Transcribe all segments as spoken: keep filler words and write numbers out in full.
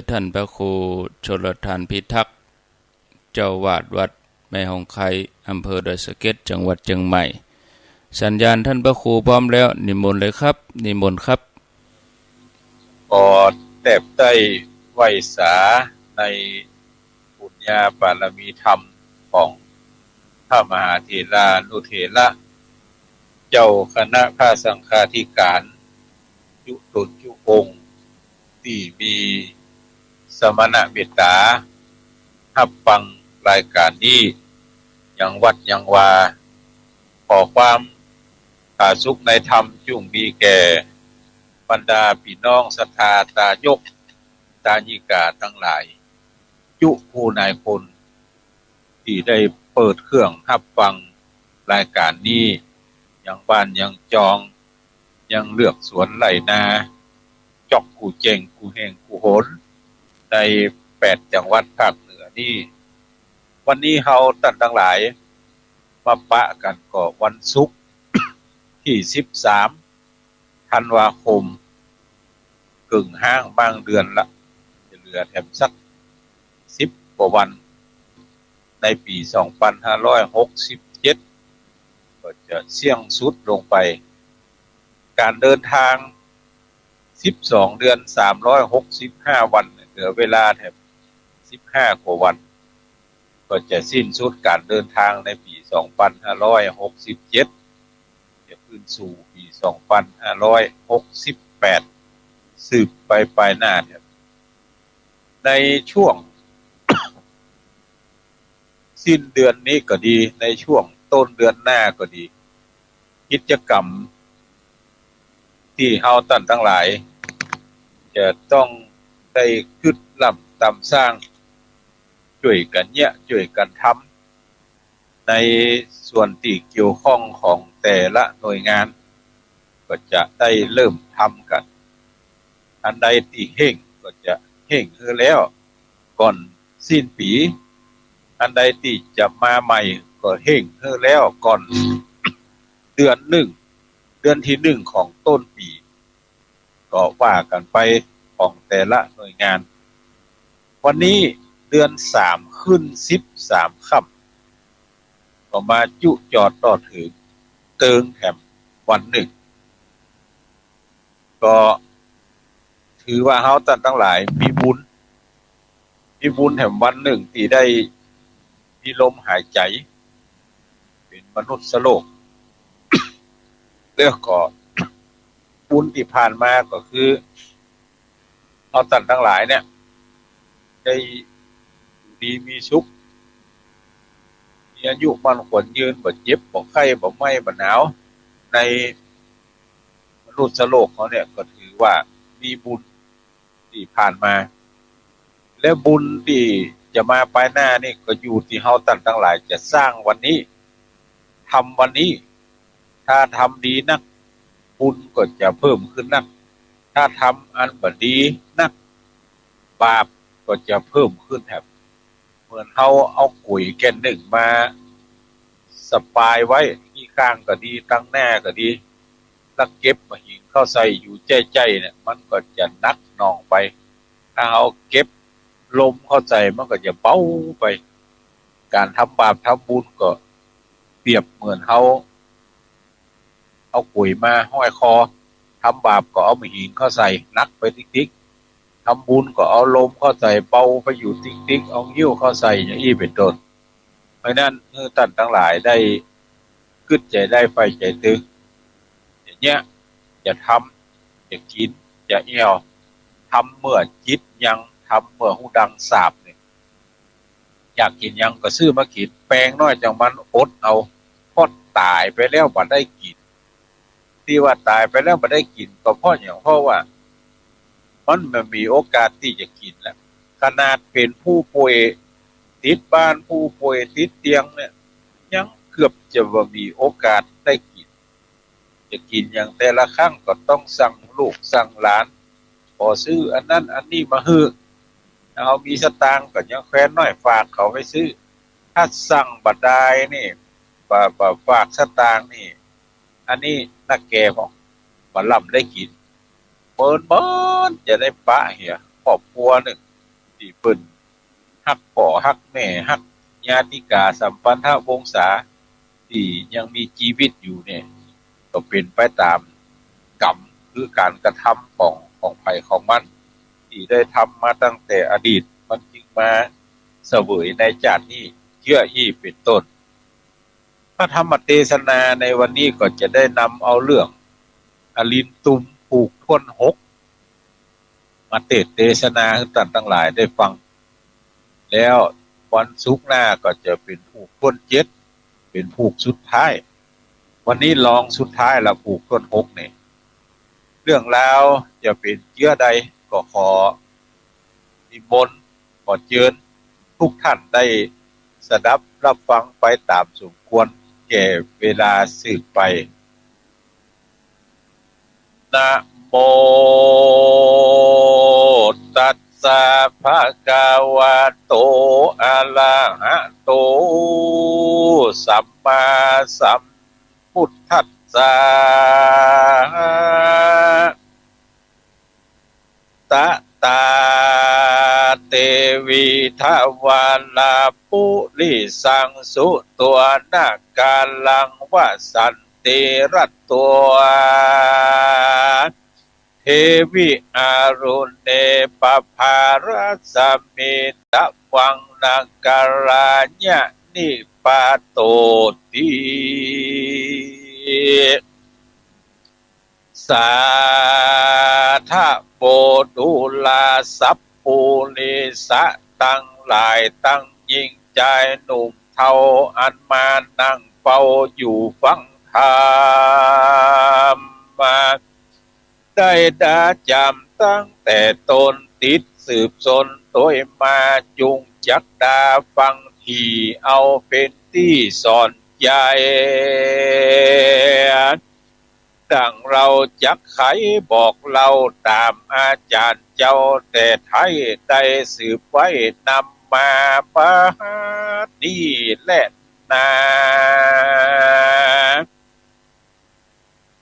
ยท่านพระครูชลธารพิทักษ์ เจ้าอาวาสวัดแม่ฮ่องไคร้ อำเภอดอยสะเก็ด จังหวัดเจียงใหม่ สัญญาณท่านพระครูพร้อมแล้ว นิมนต์เลยครับ นิมนต์ครับ ขอแตบใต้ไหว้สาในปุญญาบารมีธรรมของพระมหาเถรานุเถระ เจ้าคณะพระสังฆาธิการ จุ๊ต๋นจุ๊องค์ ตี้มีสมณเมตต๋า ฮับฟังรายก๋านนี้ ยังวัดยังวา ขอความผาสุกในธรรมจุ่งมีแก่บรรดาปี้น้องศรัทธาตายกตายิกาตังหลาย จุ๊ผู้นายคน ตี้ได้เปิดเครื่องฮับฟังรายก๋านนี้ ยังบ้านยังจอง ยังเฮือกสวนไฮ่นา จ๊อกกู้เจ๊งกู้แห่งกู้หน ในแปดจังหวัดภาคเหนือนี้ วันนี้เฮาต้านตังหลาย มาปะกั๋นก่อวันศุกร์ตี้สิบสาม ธันวาคม เกิ่งฮ้างบ้างเดือนละ จะเหลือแถมสักสิบกว่าวัน ในปี๋สองปันห้าร้อยหกสิบเจ็ด ก็จะเสี้ยงสุดลงไป ก๋านเดินตางสิบสองเดือนสามร้อยหกสิบห้าวัน เหลือเวลาแถมสิบห้ากว่าวัน ก็จะสิ้นสุดก๋านเดินตางในปี๋สองปันห้าร้อยหกสิบเจ็ด จะขึ้นสู่ปี๋สองปันห้าร้อยหกสิบแปด สืบไปปายหน้าเนี่ย ในช่วงสิ้นเดือนนี้ก็ดี ในช่วงต้นเดือนหน้าก็ดี กิจกรรมตี้เฮาต้านตังหลาย จะต้องได้กึ๊ดล่ำต๋ามสร้าง จ้วยกั๋นเยียะ จ้วยกั๋นทำ ในส่วนตี้เกี่ยวข้องของแต่ละหน่วยงาน ก็จะได้เริ่มทำกั๋น อันใดตี้เฮ่งก็จะเฮ่งหื้อแล้วก่อนสิ้นปี๋ อันใดตี้จะมาใหม่ก็เฮ่งหื้อแล้วก่อนเดือนหนึ่ง เดือนตี้หนึ่งของต้นปี๋ ก็ว่ากั๋นไปของแต่ละหน่วยงาน วันนี้เดือนสามขึ้นสิบสามค่ำ ก็มาจุ๊จอดต่อเถิงเติงแถมวันนึ่ง ก็ถือว่าเฮาต้านตังหลายมีบุญ มีบุญแถมวันนึ่งตี้ได้มีลมหายใจ๋ เป๋นมนุษย์โลก แล้วก็บุญตี้ผ่านมาก็คือ เฮาต้านตังหลายเนี่ย ได้อยู่ดีมีสุข มีอายุมั่นขวัญยืน บ่เจ็บ บ่ไข้ บ่ไหม้ บ่หนาว ในมนุษย์โลกเฮาเนี่ย ก็ถือว่ามีบุญตี้ผ่านมา และบุญตี้จะมาปายหน้านี่ ก็อยู่ตี้เฮาต้านตังหลายจะสร้างวันนี้ ทำวันนี้ ถ้าทำดีนัก บุญก็จะเพิ่มขึ้นนัก ถ้าทำอันบ่ดีนัก บาปก็จะเพิ่มขึ้นแถม เหมือนเฮาเอาก๋วยแก่นนึ่งมาสะปายไว้ ตี้ข้างก็ดี ตังหน้าก็ดี แล้วเก็บบ่าหิงเข้าใส่อยู่ใจ้ๆ เนี่ย มันก็จะหนักหน่วงไป ถ้าเฮาเก็บลมเข้าใส่ มันก็จะเบาไป ก๋านทำบาปทำบุญก็เปรียบเหมือนเฮา เอาก๋วยมาห้อยคอ ทำบาปก็เอาบ่าหิงเข้าใส่ หนักไปติ๊กๆ ทำบุญก็เอาลมเข้าใส่ เบาไปอยู่ติ๊กๆ เอางิ้วเข้าใส่ อย่างอี้เป๋นต้น เพราะฉะนั้น หื้อต้านตังหลายได้กึ๊ดใจ๋ได้ใฝ่ใจ๋ตึง อย่างเนี้ย จะทำ จะกิ๋น จะแอ่ว ทำเมื่อจิตยัง ทำเมื่อฮูดังสาบเนี่ย อยากกิ๋นหยังก็ซื้อมากิ๋น แปงน้อยจังมันอดเอา เพราะต๋ายไปแล้วบ่ได้กิ๋น ตี้ว่าต๋ายไปแล้วบ่ได้กิ๋นก็เพราะหยัง เพราะว่ามันบ่มีโอกาสตี้จะกิ๋นแล้ว ขนาดเป๋นผู้ป่วยติดบ้าน ผู้ป่วยติดเตียงเนี่ย ยังเกือบจะบ่มีโอกาสได้กิ๋น จะกิ๋นหยังแต่ละครั้งก็ต้องสั่งลูกสั่งหลาน ขอซื้ออันนั้นอันนี้มาหื้อ เฮามีสตางค์ก็ยังแควนน้อยฝากเขาไปซื้อ ถ้าสั่งบ่ดายนี่ บ่ บ่ฝากสตางค์นี่ อันนี้นักแก่พอบ่ล่ำได้กิ๋น เมินเมินจะได้ปะเหีย ครอบครัวนึ่ง ตี้เปิ้นฮักป้อฮักแม่ฮักญาติกาสัมปันธวงศาตี้ยังมีจีวิตอยู่เนี่ย ก็เป๋นไปต๋ามก๋รรม คือก๋านกระทำของ ของใผของมัน ตี้ได้ทำมาตั้งแต่อดีต มันจึงมาเสวยในจาตินี้ เจื้ออี้เป๋นต้น พระธรรมเตสนาในวันนี้ก็จะได้นำเอาเรื่องอลินตุมผูกถ้วนหก มาเตสน์เตสนาหื้อต้านตังหลายได้ฟัง แล้ววันศุกร์หน้าก็จะเป๋นผูกถ้วนเจ็ด เป๋นผูกสุดท้าย วันนี้ลองสุดท้ายละ ผูกถ้วนหกเนี่ย เรื่องราวจะเป๋นเจื้อใดก็ขอนิมนต์ ขอเจิญทุกท่านได้สดับรับฟังไปต๋ามสมควรแก่เวลาสืบไป นะโมตัสสะ ภะคะวะโต อะระหะโต สัมมาสัมพุทธัสสะ ตะตา เตวี ทะวารา ปุริสัง สุตัวนาคารัง วะสันติรัตตัว เทวิ อารุเณ ปะภารัสมิ ตะวัง นาคารา ยะ นิปาโตติ สาธะโว ดูราสัปปุริสะตังหลาย ตังญิงจายหนุ่มเฒ่า อันมานั่งเฝ้าอยู่ฟังธรรม ได้ดาจ๋ำตั้งแต่ต้น ติดสืบสนโตยมา จุ่งจักดาฟังถี่ เอาเป๋นตี้สอนใจ๋ ดั่งเฮาจักไขบอกเล่าต๋ามอาจ๋ารย์เจ้าแต่ไท้ ได้สืบไว้นำมาบัดนี้แลนา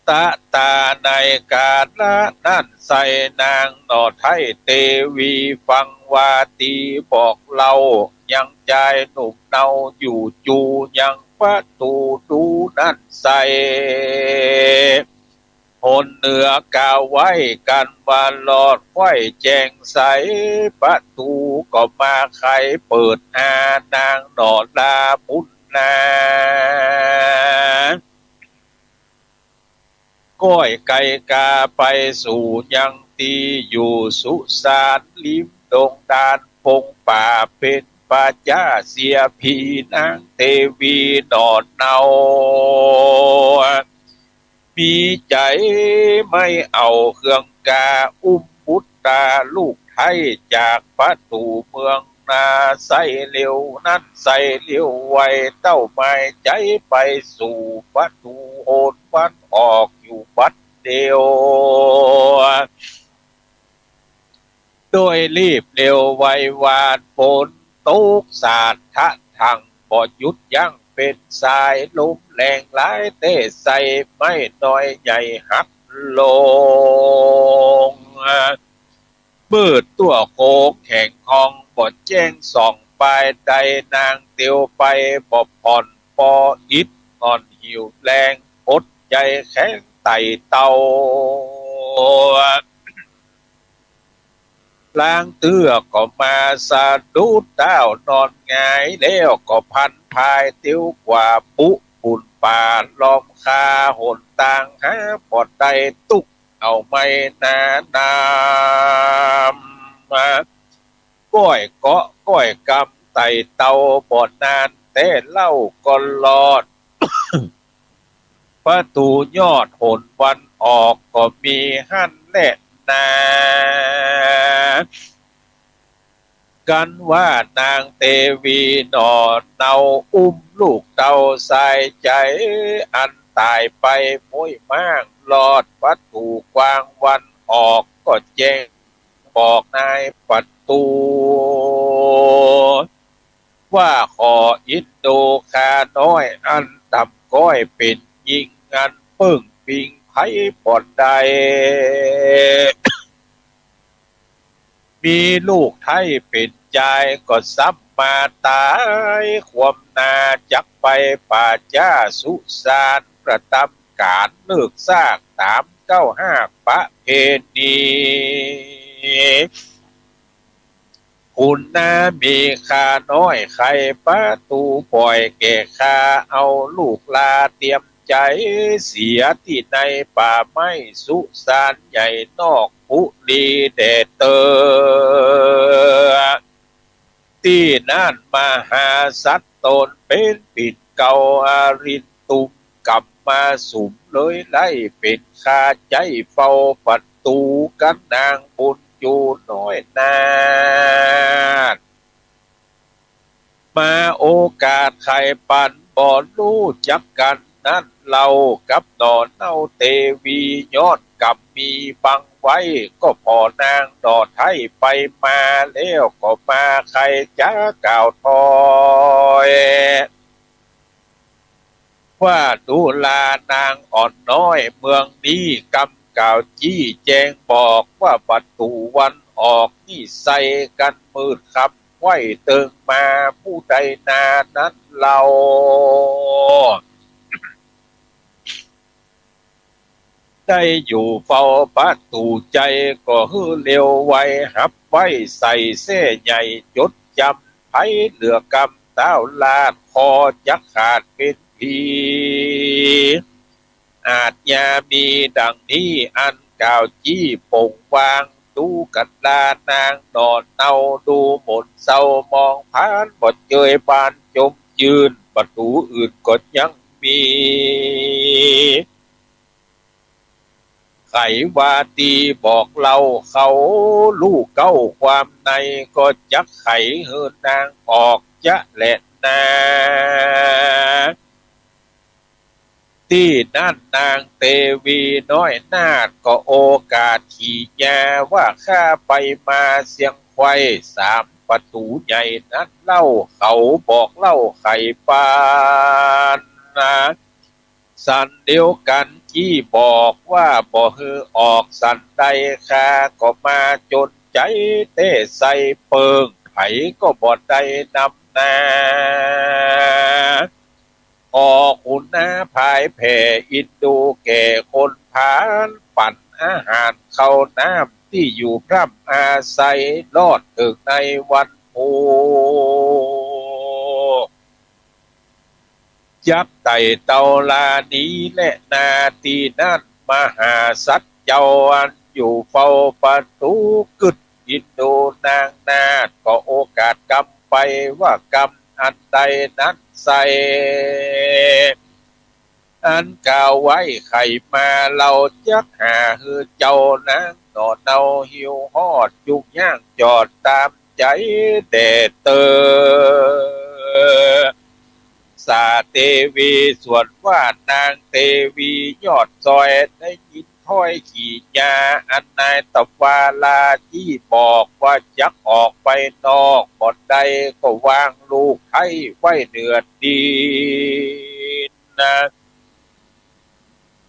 ตะตา ในกาละนั้นไส้ นางหน่อไท้เตวีฟังว่าตี้บอกเล่ายังจายหนุ่มเนาอยู่ จูยังประตู๋ดูนั้นไส้ หนเหนือกาไว้กั๋นว่าลอดไขว้แจ้งใส ประตู๋ก็มาไขเปิดอา นางหน่อลาบุญนา ก้อยไก่กาไปสู่ยังตี้อยู่สุสาน ริมดงดานปงป่า เป๋นป่าจ๊าเสียผี นางเตวีหน่อเนา มีใจ๋ไม่เอาเครื่องกา อุ้มบุตราลูกไท้จากประตู๋เมืองนา ไส้เร็วนั้นไส้เร็วไว เต้าหมายใจ๋ไปสู่ประตู๋หนวันออกอยู่บัดเดียว โดยรีบเร็วไว หว่านฝนตกสาดทะถังบ่หยุดยั้ง เป๋นสายลมแรงหลาย เตะใส่ไม้น้อยใหญ่หักลง มืดตั๋วโขงแข็งคอง บ่แจ้งส่องปายใด นางเตียวไปบ่ผ่อน ปออิดอ่อนหิวแรง อดใจ๋แข็งไต่เต้า ลางเตื้อก็มาสะดุดเต๊านอนหงาย แล้วก็พันพายเตียวกว่า บุบุญป่าล้อมคา หนตางหาบ่ได้ ตุ๊กเอาไม้หนาหนาม ก้อยเกาะก้อยกำไต่เต้า บ่นานแต่เล่าก็ลอด ประตู๋ยอดหนวันออกก็มีหั้นแลนา กั๋นว่านางเตวีหน่อเนา อุ้มลูกเต้าสายใจ๋ อันต๋ายไปม้วยม้าง ลอดประตู๋กว้างวันออก ก็แจ้งบอกนายประตู๋ ว่าขออินดูข้าน้อย อันต่ำก้อยเป๋นญิง อันเปิ้งปิงใผบ่ได้ มีลูกไท้เป๋นจายก็ซ้ำมาต๋าย ความนาจักไปป่าจ๊าสุสาน กระตำก๋านเลิกซากต๋ามเก๊าฮากประเพณี ขุนนามีข้าน้อยไขประตู๋ป่อยแก่ข้า เอาลูกหล้าเตียมใจ๋ เสียตี้ในป่าไม้สุสานใหญ่นอกปุรีแด่เต๊อะ ตี้นั่นมหาสัตว์ต๋นเป๋นปิ่นเกล้าอรินตุม ก๋ำมาสุมเลยไล่เป๋นข้าใจ๊เฝ้าประตู๋ กั๋นนางบุญจู๋น้อยนาฏ มาโอกาสไขปันบ่ฮู้จักกั๋นนั้นเล่า กับหน่อเนาเตวี ย้อนก๋ำมีบังไว้ ก็ผ่อนางหน่อไท้ไปมา แล้วก็มาใค่จ๋ากล่าวถ้อย ว่าดูลานางอ่อนน้อยเมืองนี้ กำกล่าวจี้แจงบอก ว่าประตู๋วันออกนี้ใส่กั๋นมืดค่ำไว้เติงมา ผู้ใดนานั้นเล่า ได้อยู่เฝ้าประตู๋ใจ๋ ก็หื้อเร็วไว หับไว้ใส่แส้ใหญ่จดจ๋ำ ใผเหลือกำต้าวลาด คอจักขาดเป๋นผี อาจยามีดังนี้ อันกล่าวจี้ป่งวาง ดูกั๋นลานางหน่อเนา ดูหม่นเศร้ามองผาน บ่เจยบานจมจื้น ประตู๋อื่นก็ยังมี ไขวาตีบอกเล่าเขาฮู้เก๊าความใน ก็จักไขหื้อนางออกจะแลนา ตี้นั่นนางเตวีน้อยนาฏ ก็โอกาสขี่ยาว่าข้าไปมาเสียงไขว่ สามประตู๋ใหญ่นั้นเล่า เขาบอกเล่าไขปานนา สันเดียวกั๋นจี้บอกว่าบ่หื้อออกสันใด ข้าก็มาจ๋นใจ๋แต๊ใส่เปิ้ง ใผก็บ่ได้นำนา ขอขุนนาผายแผ่อินดูแก่คนผาน ปั๋นอาหารข้าวน้ำตี้อยู่พร่ำอาศัย รอดเถิงในวันฮูก จักไต่เต้าลานี้แลนา ตี้นั่นมหาสัตว์เจ้าอันอยู่เฝ้าประตู๋กึ๊ดอินดูนางนาฏ ก็โอกาสกำไปว่ากำอันใดนั้นใส่ อันกล่าวไว้ไขมา เฮาจักหาหื้อเจ้านางหน่อเนาหิวฮอด จุ่งย่างจอดต๋ามใจ๋แด่เต๊อะ สาเตวี ส่วนว่านางเตวียอดซอย ได้ยินถ้อยขี่ยา อันนายตะวาลาจี้บอกว่าจักออกไปนอกบ่อนใด ก็วางลูกไท้ไว้เหนือดินนา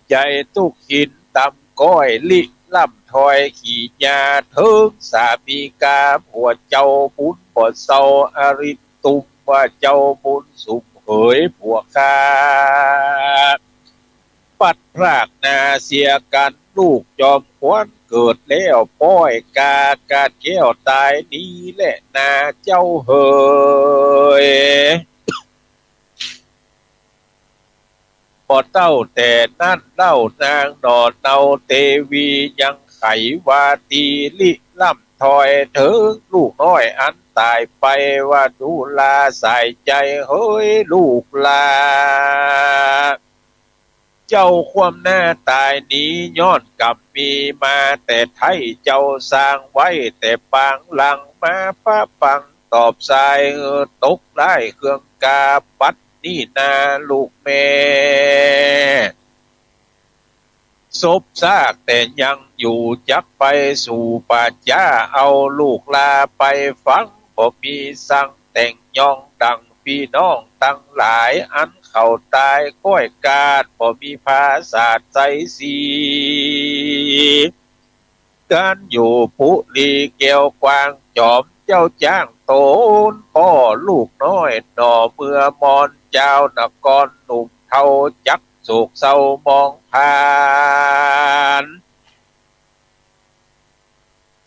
ใจ๋ตุ๊กหินต๋ำก้อย ลิล่ำถ้อยขี่ยา เถิงสามีกาผัวเจ้าบุญบ่เซา อรินตุมว่าเจ้าบุญสุมเหยผัวข้า ปัดพรากนาเสียกั๋น ลูกจอมขวัญเกิดแล้ว ป้อยกา กาดแก้วต๋ายนี้แลนาเจ้าเหย บ่เต้าแต่นั้นเล่า นางหน่อเนาเตวียังไขวาตี ลิล่ำถ้อยเถิงลูกน้อยอันต๋ายไป ว่าดูราสายใจ๋เหยลูกหล้า เจ้าความนาต๋ายนี้ ย้อนก๋ำมีมาแต่ไท้ เจ้าสร้างไว้แต่ปางหลัง มาปะปังตอบสาย หื้อตกร้ายเคืองกา บัดนี้นาลูกแม่ ศพซากแต่ยังอยู่ จักไปสู่ป่าจ๊า เอาลูกหล้าไปฝัง บ่มีสังแต่งยอง ดั่งปี้น้องตังหลาย อันเขาต๋ายก้อยกาด บ่มีผาสาทใสสี ก กั๋นอยู่ปุรีแก้วกว้าง จ๋อมเจ้าจ๊างต๋นป้อลูกน้อยหน่อ เมื่อมอนจาวนครหนุ่มเฒ่า จักโศกเศร้ามองผ่าน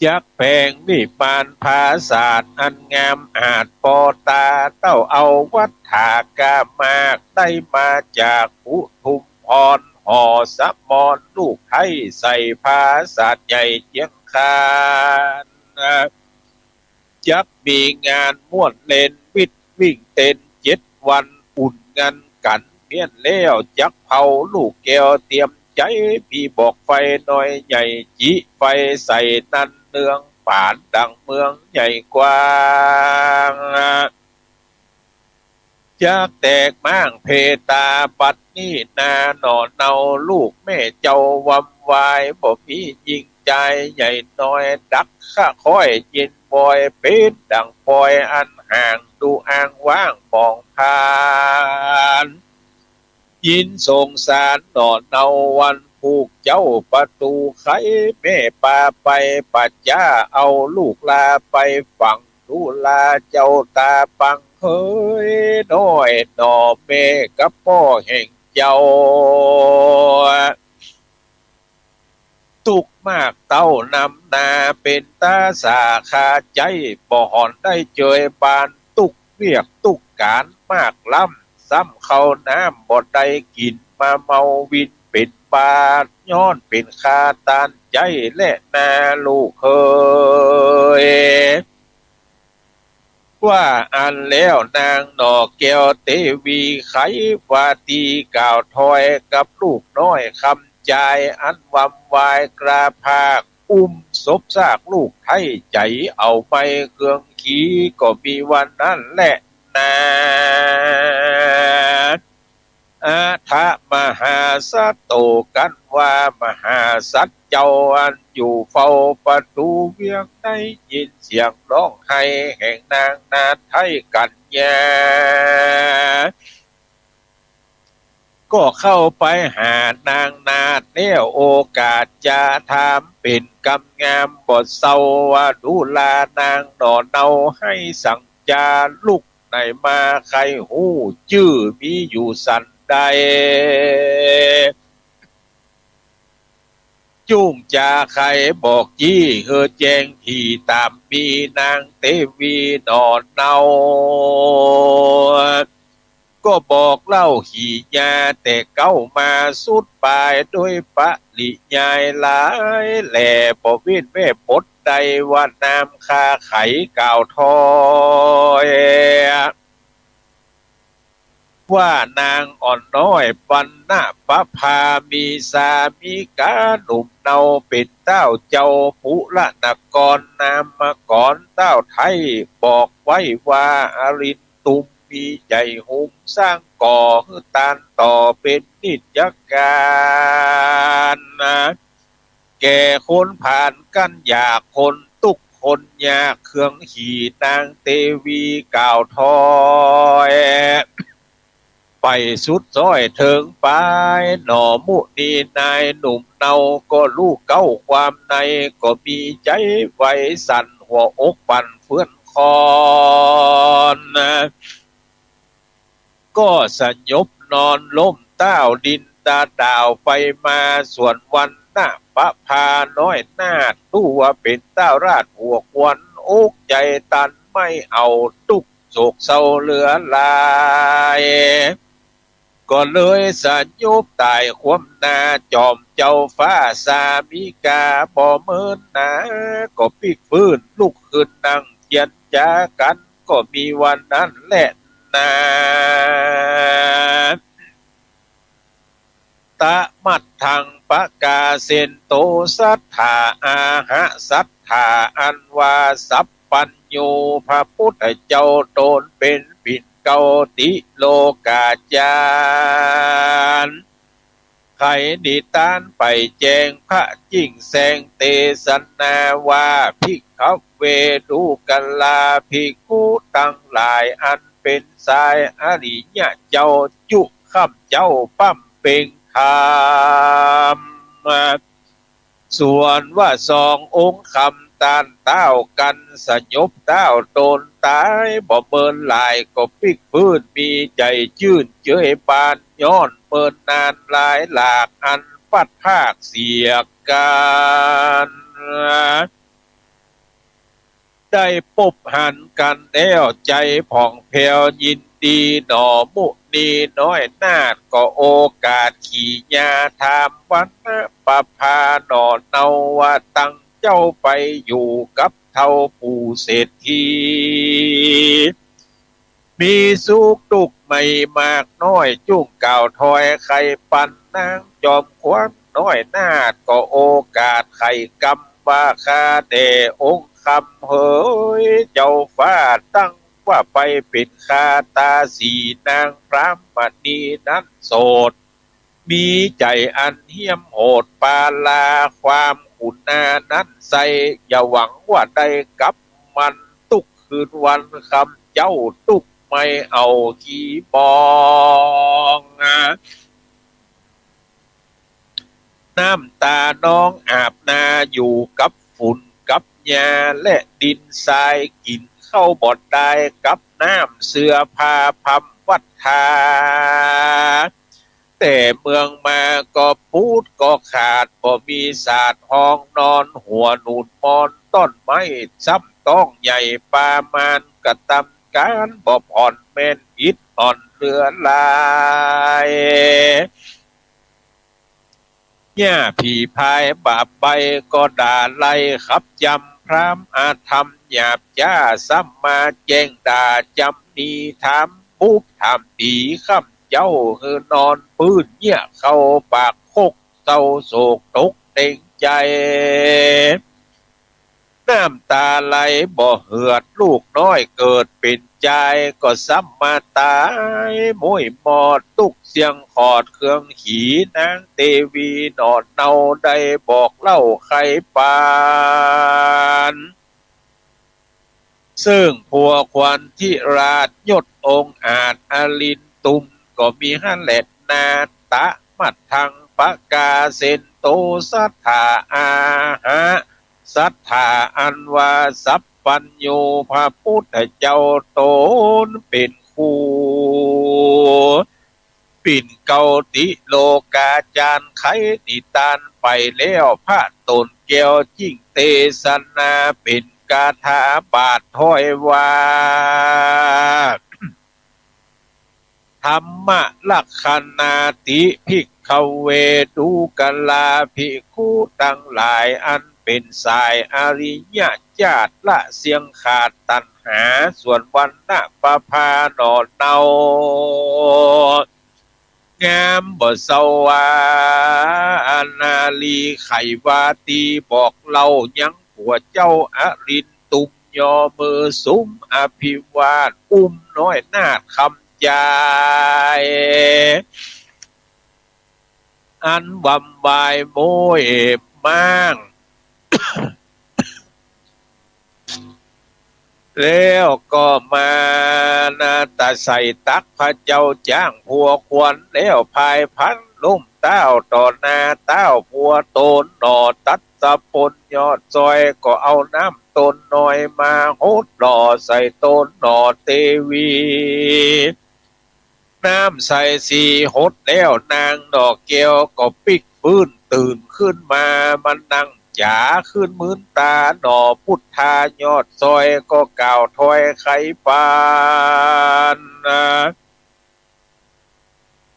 จักแผงวิมานผาสาทอันงามอาจ ป้อต๋าเต้าเอาวัตถากะมาก ได้มาจากอุทุมพร หอสมรลูกไท้ ใส่ผาสาทใหญ่เจียงคาน จักมีงานม่วนเล่น วิดวิ่งเต้นเจ็ดวัน อุ่นงันกั๋นเมี้ยนแล้ว จักเผาลูกแก้วเตียมใจ๋ มีบอกไฟน้อยใหญ่ จิไฟใส่นั้นเนือง ปานดังเมืองใหญ่กว้าง จักแตกม้างเพตา บัดนี้นาหน่อเนา ลูกแม่เจ้าวำวาย บ่มีญิงจายใหญ่น้อย ดักคะคอยยินบอย เป๋นดังปอยอันห่าง ดูอ้างว้างมองผ่าน ยินสงสารหน่อเนา วันผูกเจ้าประตูไข แม่ปาไปป่าจ๊า เอาลูกลาไปฝัง ดูลาเจ้าต๋าปังเฮย น้อยหน่อแม่กับป้อแห่งเจ้า ตุ๊กข์มากเต้านำนา เป๋นต๋าสาคาใจ๋ บ่หอนได้เจยบาน ตุ๊กเวียกตุ๊กก๋านมากล้ำ ซ้ำข้าวน้ำบ่ได้กิ๋น มาเมาวินเป๋นบาด ย้อนเป๋นคาตานใจ๋แลนาลูกเฮย ว่าอั้นแล้วนางหน่อแก้วเตวีไข วาตีกล่าวถอยกับลูกน้อยคำจาย อันวำวายกราภาค อุ้มศพซากลูกไท้ใจ๋ เอาไม้เคืองขี ก็มีวันนั้นแลนา อะถะมหาสัตโต กั๋นว่ามหาสัตว์เจ้า อันอยู่เฝ้าประตูเวียง ได้ยินเสียงฮ้องไห้แห่งนางนาฏไท้กั๋นยา ก็เข้าไปหานางนาฏแล้ว โอกาสจะถามเป๋นกำงามบ่เซา ว่าดูลานางหน่อเนา ไห้สังจาลุกไหนมา ใค่ฮู้จื้อมีอยู่สันใด จุ่งจาใค่บอกจี้ เฮอแจ้งถี่ต๋ามมี นางเตวีหน่อเนา ก็บอกเล่าขี่ยาแต่เก๊ามาสุดปาย โดยปริยายหลายแหล่ บ่เว้นแว่ปดใด ว่านามคาไขกล่าวถอย ว่านางอ่อนน้อยปัณณประภา มีสามิกาหนุ่มเนา เป๋นต้าวเจ้าปุระนคร นามกรต้าวไท้ บอกไว้ว่า อรินตุมมีใจ๋หุม สร้างก่อหื้อตานต่อเป๋นนิจกาล แก่คนผานกั้นอยาก คนตุ๊กข์คนยาก เคืองขี่นางเตวีกล่าวถอย ไปสุดซ้อยเถิงปาย หน่อมุนีนายหนุ่มเนา ก็ฮู้เก๊าความใน ก็มีใจ๋ไหวสั่น หัวอกปั่นเฟื่อนคลอน ก็สยบนอนล้มต้าวดินดาดาวไปมา ส่วนวันณประภาน้อยนาฏ ฮู้ว่าเป๋นต้าวราชหัวควัน อกใจ๋ตันไม่เอา ตุ๊กข์โศกเศร้าเหลือหลาย ก็เลยสยบต๋ายคว่ำหน้า จอมเจ้าฟ้าสามิกาบ่เมินหนา ก็ปิ๊กฟื้นลุกขึ้นนั่งเจียรจากั๋น ก็มีวันนั้นแลนา ตะมัตถังปะกาเสนโต สัตถาอาหะสัตถา อันว่าสัพพัญญู พระปุทธเจ้าต๋นเป๋นปิ่นเกล้าติโลกาจารย์ ไขนิทานไปแจ้งพระยิ่งแสงเตสนาว่า ภิกขเว ดูกราภิกขุตังหลาย อันเป๋นสายอริยะเจ้า จุค่ำเจ๊าป๊ำเป็งธรรม ส่วนว่าสององค์คำต้านเต้ากั๋น สยบเต้าต๋นต๋าย บ่เมินหลายก็ปิ๊กฟื้น มีใจ๋จื้นเจยบาน ย้อนเมินนานหลายหลาก อันพลัดพรากเสียกั๋น ได้ปบหันกั๋นแล้ว ใจ๋ผ่องแผ้วยินดีหนอ มุนีน้อยนาฏก็โอกาสขี่ญา ถามวรรณประภาหนอเนา ว่าตังเจ้าไปอยู่กับเฒ่าปู่เศรษฐี มีสุขตุ๊กข์ใหม่มากน้อย จุ่งกล่าวถ้อยไขปัน นางจอมขวัญน้อยนาฏก็โอกาสไขกำ ว่าข้าแต่องค์คำเหย เจ้าฟ้า ตั้งว่าไปเป๋นคาตาสี นางพรามณีนั้นโสด มีใจ๋อันเฮี้ยมโหด ปาราความขุนานั้นไส้ อย่าหวังว่าได้กับมัน ตุ๊กคืนวันคำเจ้า ตุ๊กไม่เอากี่มอง น้ำตาน้องอาบนาอยู่กับฝุ่นกับหญ้า และดินทราย กิ๋นข้าวบ่ได้กับน้ำ เสื้อผ้าพร่ำวัตถา แต่เมืองมาก็ปูดก็ขาด บ่มีสาดห้องนอน หัวหนุนมอนต้นไม้ ซ้ำต้องใหญ่ประมาณ กระตำก๋านบ่ผ่อน แม่นอิดอ่อนเหลือหลาย หญ้าผีพายบาปใบ้ก็ด่าไล่ขับยำ พรามอธรรมหยาบจ๊า ซ้ำมาแจ้งด่าจำหนี ถามบุพถามตี๋ ค่ำเจ๊าหื้อนอนปื้น เยียะเข้าปากคก เศร้าโศกตกเต็งใจ๋ น้ำตาไหลบ่เหือด ลูกน้อยเกิดเป๋นจาย ก็ซ้ำมาต๋ายม้วยหมอด ตุ๊กเสี้ยงขอดเครื่องขี่ นางเตวีหนอเนา ได้บอกเล่าไขปัน ซึ่งผัวขวัญทิราชยศองอาจ อรินตุมก็มีหั้นแลนา ตะมัทธังปะกาเสนโต สัตถาอาหะ สัตถาอันว่าสัพพัญญู พระพุทธเจ้าต๋นเป๋นครู ปิ่นเกล้าติโลกาจารย์ ไขนิตานไปแล้ว พระต๋นแก้วจิ่งเตสนา เป๋นคาถาบาทถ้อยว่า ธัมมะลักขณาติ ภิกขเว ดูกราภิกขุตังหลาย อันเป๋นสายอริยะจาติ ละเสี้ยงขาดตัณหา ส่วนวรรณประภาหนอเนา งามบ่เศร้าว่า นารีไขวาตี บอกเล่ายังผัวเจ้าอรินตุม ย่อมือสุมอภิวาท อุ้มน้อยนาฏคำจาย อันวำวายโม้ยม้าง แล้วก็มานาตะใส่ตัก พระเจ้าจ้างผัวขวัญแล้ว พายพลันล้มเต๊าต่อหน้าเต๊าผัวต๋นหนอ ตัดสะปนยอดซอย ก็เอาน้ำต๋นน้อยมาหดหล่อใส่ต๋นหนอเตวี น้ำใส่สีหดแล้ว นางดอกแก้วก็ปิ๊กฟื้นตื่นขึ้นมา มานั่งจ๋าขึ้นมืนต๋าหนอ พุทธายอดซอยก็กล่าวถ้อยไขปัน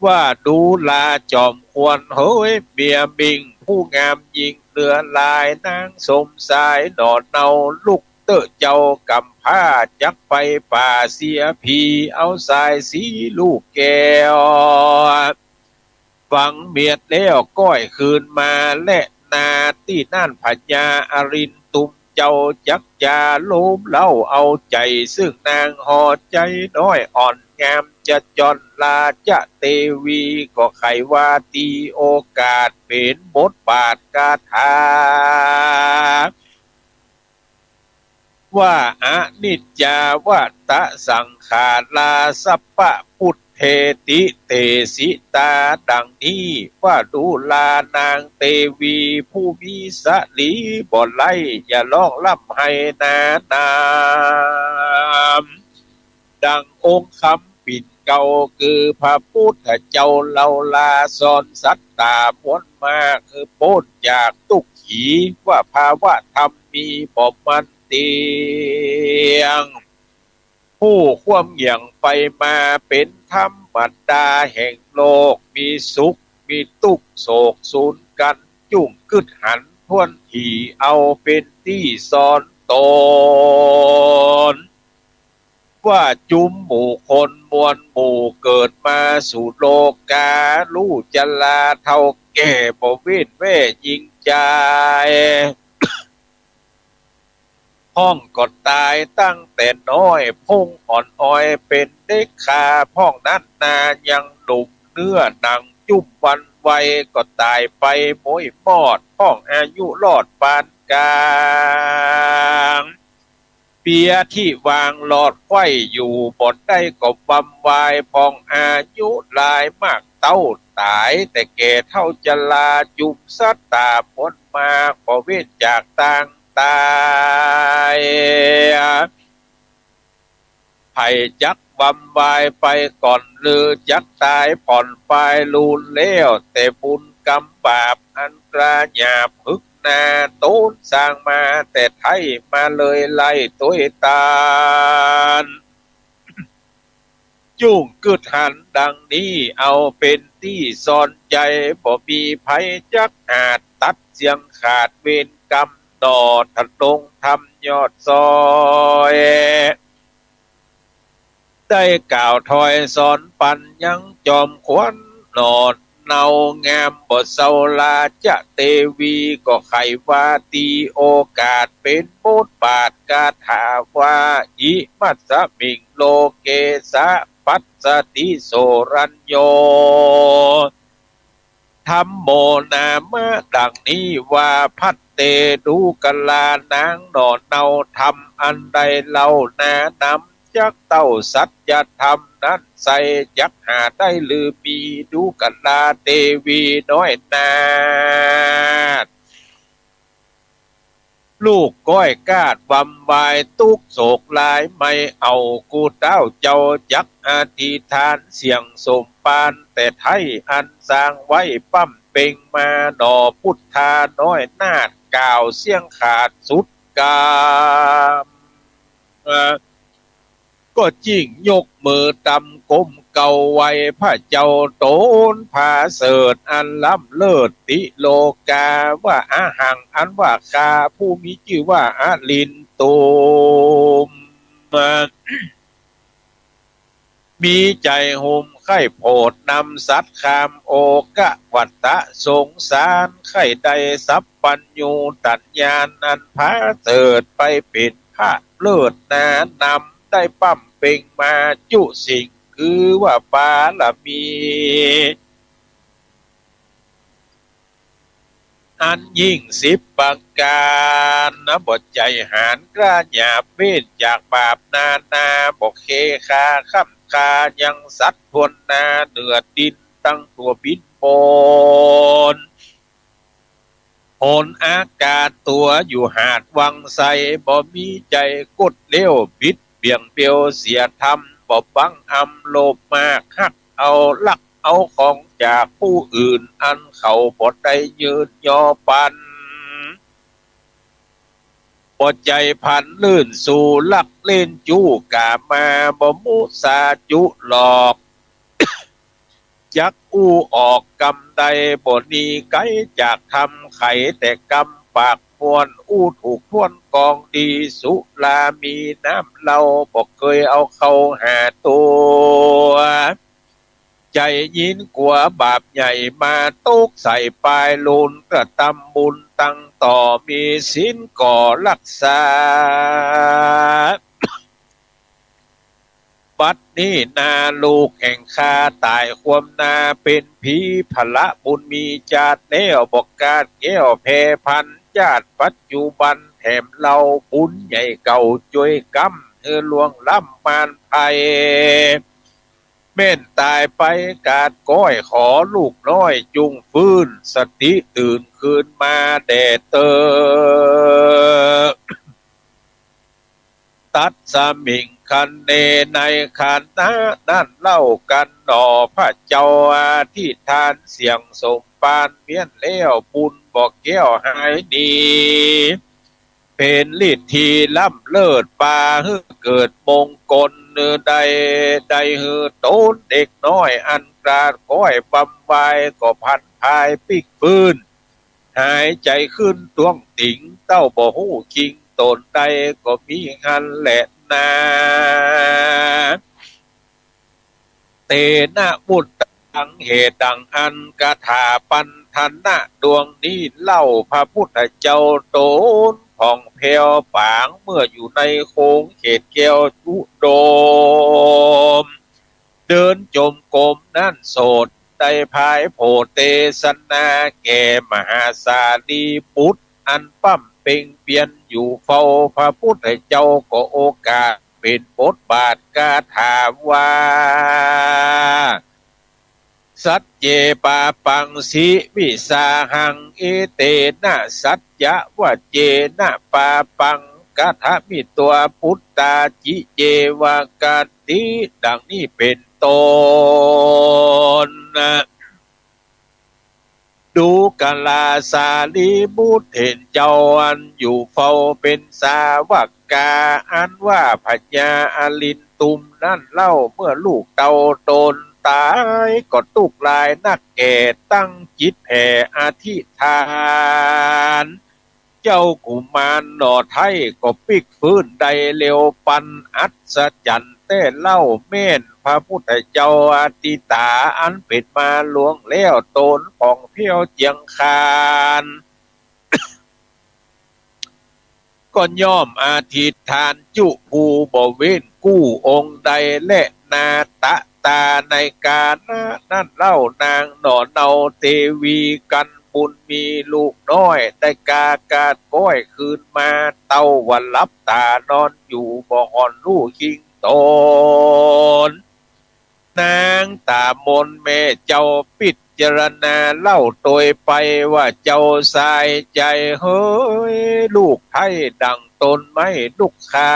ว่าดูราจอมขวัญเหย เมียมิ่งผู้งามยิ่งเหลือหลาย นางสมสายหนอเนา ลุกเต๊อะเจ้ากำพร้า จักไปป่าเสียที เอาสายสีลูกแก้ว ฝังเมียดแล้วก้อยคืนมา และนาตี้นั้นพญาอรินตุมเจ้าจักจาโลมเล้าเอาใจ๋ ซึ่งนางห่อใจ๋น้อยอ่อนงาม จะจ้อนราชเตวี ก็ไขวาตีโอกาสเป๋นบทบาทคาถา ว่า อนิจจาวัตตะสังขารา สัพพะปุจเฉ เทติเตสิตา ดังนี้ว่า ดูรานางเตวีผู้มีสะหลีบ่ไร้ อย่าฮ้องร่ำไห้นานา ดังองค์คำปิ่นเกล้า คือพระปุทธเจ้าเฮาลาสอนสัตต๋าม้วนมาก คือป๊นจากตุ๊กขี ว่าภาวะธรรมมีบ่มั่นเตี้ยง ฮู้ความเหยียงไปมาเป๋นธรรมดาแห่งโลก มีสุขมีตุ๊กข์โศกสูนกั๋น จุ่งกึ๊ดหันถ้วนถี่ เอาเป๋นตี้ซอนตน ว่าจุมหมู่คนมวลหมู่ เกิดมาสู่โลกา ฮู้จราเฒ่าแก่ บ่เว้นแว่ญิงจาย พ่องก็ต๋ายตั้งแต่น้อย พ่งอ่อนออยเป๋นเด็กคา พ่องนั้นนายังหนุ่ม เนื้อหนังจุ่มวันไว ก็ต๋ายไปม้วยมอด พ่องอายุรอดปานก๋าง เปียตี้วางหลอดไขว้อยู่บ่ได้ก็วำวาย พ่องอายุหลายมากเต้า ต๋ายแต่แก่เฒ่าจรา จุมสัตต๋าม้วนมาก บ่เว้นจากตางต๋าย ใผจักวำวายไปก่อน หรือจักต๋ายผ่อนปายลูน แล้วแต่บุญกรรมบาป อันกล้าหยาบหึกหนา ต๋นสร้างมาแต่ไท้ มาเลยไล่ตวยตาน จุ่งกึ๊ดหันดังนี้ เอาเป๋นตี้ซอนใจ๋ บ่มีใผจักอาจตัดเสี้ยงขาดเวรกรรม หนอ ธนงธรรมยอดซอย ได้กล่าวถอยสอนปัญยังจอมขวัญ หนอ เนางามบ่เซาราชเตวี ก็ใค่ว่าตี้โอกาสเป๋นบทบาทคาถาว่า อิมัสสมิงโลเกสะปัสสติโสรัญโญ ธัมโมนามะ ดังนี้ว่า ภันเต ดูกรานางหนอ เนาธรรมอันใดเล่านา นำจักเต้าสัจธรรมนั้นไส้ จักหาได้หรือมี ดูกราเตวีน้อยนาฏ ลูกก้อยกาดวำวายตุ๊กข์โศกหลาย ไม่เอากู้เต้าเจ้า จักอธิษฐานเสี้ยงสมภาร แต่ไท้อันสร้างไว้บำเพ็งมา หนอพุทธาน้อยนาฏ กล่าวเสี้ยงขาดสุดกำ ก็จึ่งยกมือตำก้มเก้าไหว้พระเจ้าต๋นผาเสริฐอันล้ำเลิศติโลกา ว่า อะหัง อันว่าข้าผู้มีจื้อว่าอรินตุม มีใจ๋โหมใค่โผดนำสัตว์ข้ามโอคะวัฏฏะสงสาร ใค่ได้สัพพัญญูตญาณ อันผาเสริฐไปเป๋นพระเลิศนานำ ได้บำเพ็งมาจุสิ่ง คือว่าบารมี อันยิ่งสิบประก๋านนะ บ่ใจ๋หาญกล้าหยาบ เว้นจากบาปนานา บ่เคฆ่าค้ำฆ่ายังสัตว์ถ้วนนา เหนือดินตังตั๋วบินบน หนอากาศตั๋วอยู่หาดวังไส บ่มีใจ๋กดเลี้ยวบิดเบี่ยงเบลเสียธรรม บ่บังอำโลภมาก ฮักเอาลักเอาของจากผู้อื่น อันเขาบ่ได้ยื่นยอปัน บ่ใจ๋พลันลื่นสู่ลักเล่นจู้ก๋ามา บ่มุสาจุหลอก จักอู้ออกกำใด บ่หนีไก๋จากธรรม ใค่แต่กำปากม่วน อู้ถูกถ้วนกองดี สุรามีน้ำเหล้า บ่เกยเอาเข้าหาตั๋ว ใจ๋ยินกั๋วบาปใหญ่มาตกใส่ปาย ลูนกระตำบุญตังต่อ มีศีลก็ฮักษา บัดนี้นาลูกแห่งข้าต๋ายความนาเป๋นผี ผละบุญมีจาติแล้วบ่กาดแก้วแผ่พันธุ์ จาติปัจจุบันแถมเล่า บุญใหญ่เก่าจ้วยกำหื้อล่วงล้ำมารภัย แม่นต๋ายไปกาดก้อย ขอลูกน้อยจุ่งฟื้น สติตื่นคืนมาแด่เต๊อะ ตัสมิง คันเน ในขณะนั้นเล่ากั๋นหนอ พระเจ้าอธิษฐานเสี้ยงสมภารเมี้ยนแล้ว บุญบ่แก้วหายหนี เป๋นฤทธิล้ำเลิศ ปาหื้อเกิดมงคล หื้อได้ ได้หื้อต๋นเด็กน้อย อันกาดก้อยบำวาย ก็พลันพายปิ๊กฟื้น หายใจ๋ขึ้นต้วงติง เต้าบ่ฮู้คิงต๋นใด ก็มีหั้นแลนา เตนะ บุตตัง เหตุดังอั้น กถาปัณฑนะ ดวงนี้เล่า พระพุทธเจ้าต๋นผ่องแผ้วป๋าง เมื่ออยู่ในโขงเขตแก้วอุดม เดินจงกรมนั้นโสด ได้พายโผเตสนา แก่มหาสารีบุตร อันป้ำเป่งเปียรอยู่เฝ้า พระพุทธเจ้าก็โอกาสเป๋นบทบาทคาถาว่า สัจเจ ปาปัง สิวิสาหัง เอเตนะ สัจจะวะเจนะ ปาปัง กะถามิ ตวา ปุตตา จิ เจวะ กัตติ ดังนี้เป๋นต้น ดูกราสารีบุตร เห็นเจ้าอันอยู่เฝ้าเป๋นสาวกา อันว่าพญาอรินตุมนั้นเล่า เมื่อลูกเต้าต๋นต๋าย ก็ตุ๊กข์หลายนักแก่ ตั้งจิตแผ่อธิษฐาน เจ้ากุมารหน่อไท้ก็ปิ๊กฟื้นได้เร็วปัน อัศจรรย์แต๊เล่า แม่นพระพุทธเจ้าอทิตา อันเป๋นมาล่วงแล้ว ต๋นผ่องแผ้วเจียงคาน ก็ย่อมอธิษฐานจุผู้บ่เว้นกู้องค์ใด และนาตะตา ในกาละนั้นเล่า นางหน่อเนาเตวี กัณฑ์บุญมีลูกน้อย ได้กากาดก้อยคืนมา เต้าว่าหลับตานอนอยู่ บ่ห่อนฮู้คิงต๋น นางต๋ามนแม่เจ้าพิจารณาเล่าโตยไปว่า เจ้าสายใจ๋เหย ลูกไท้ดั่งต๋นไม้ลุกขา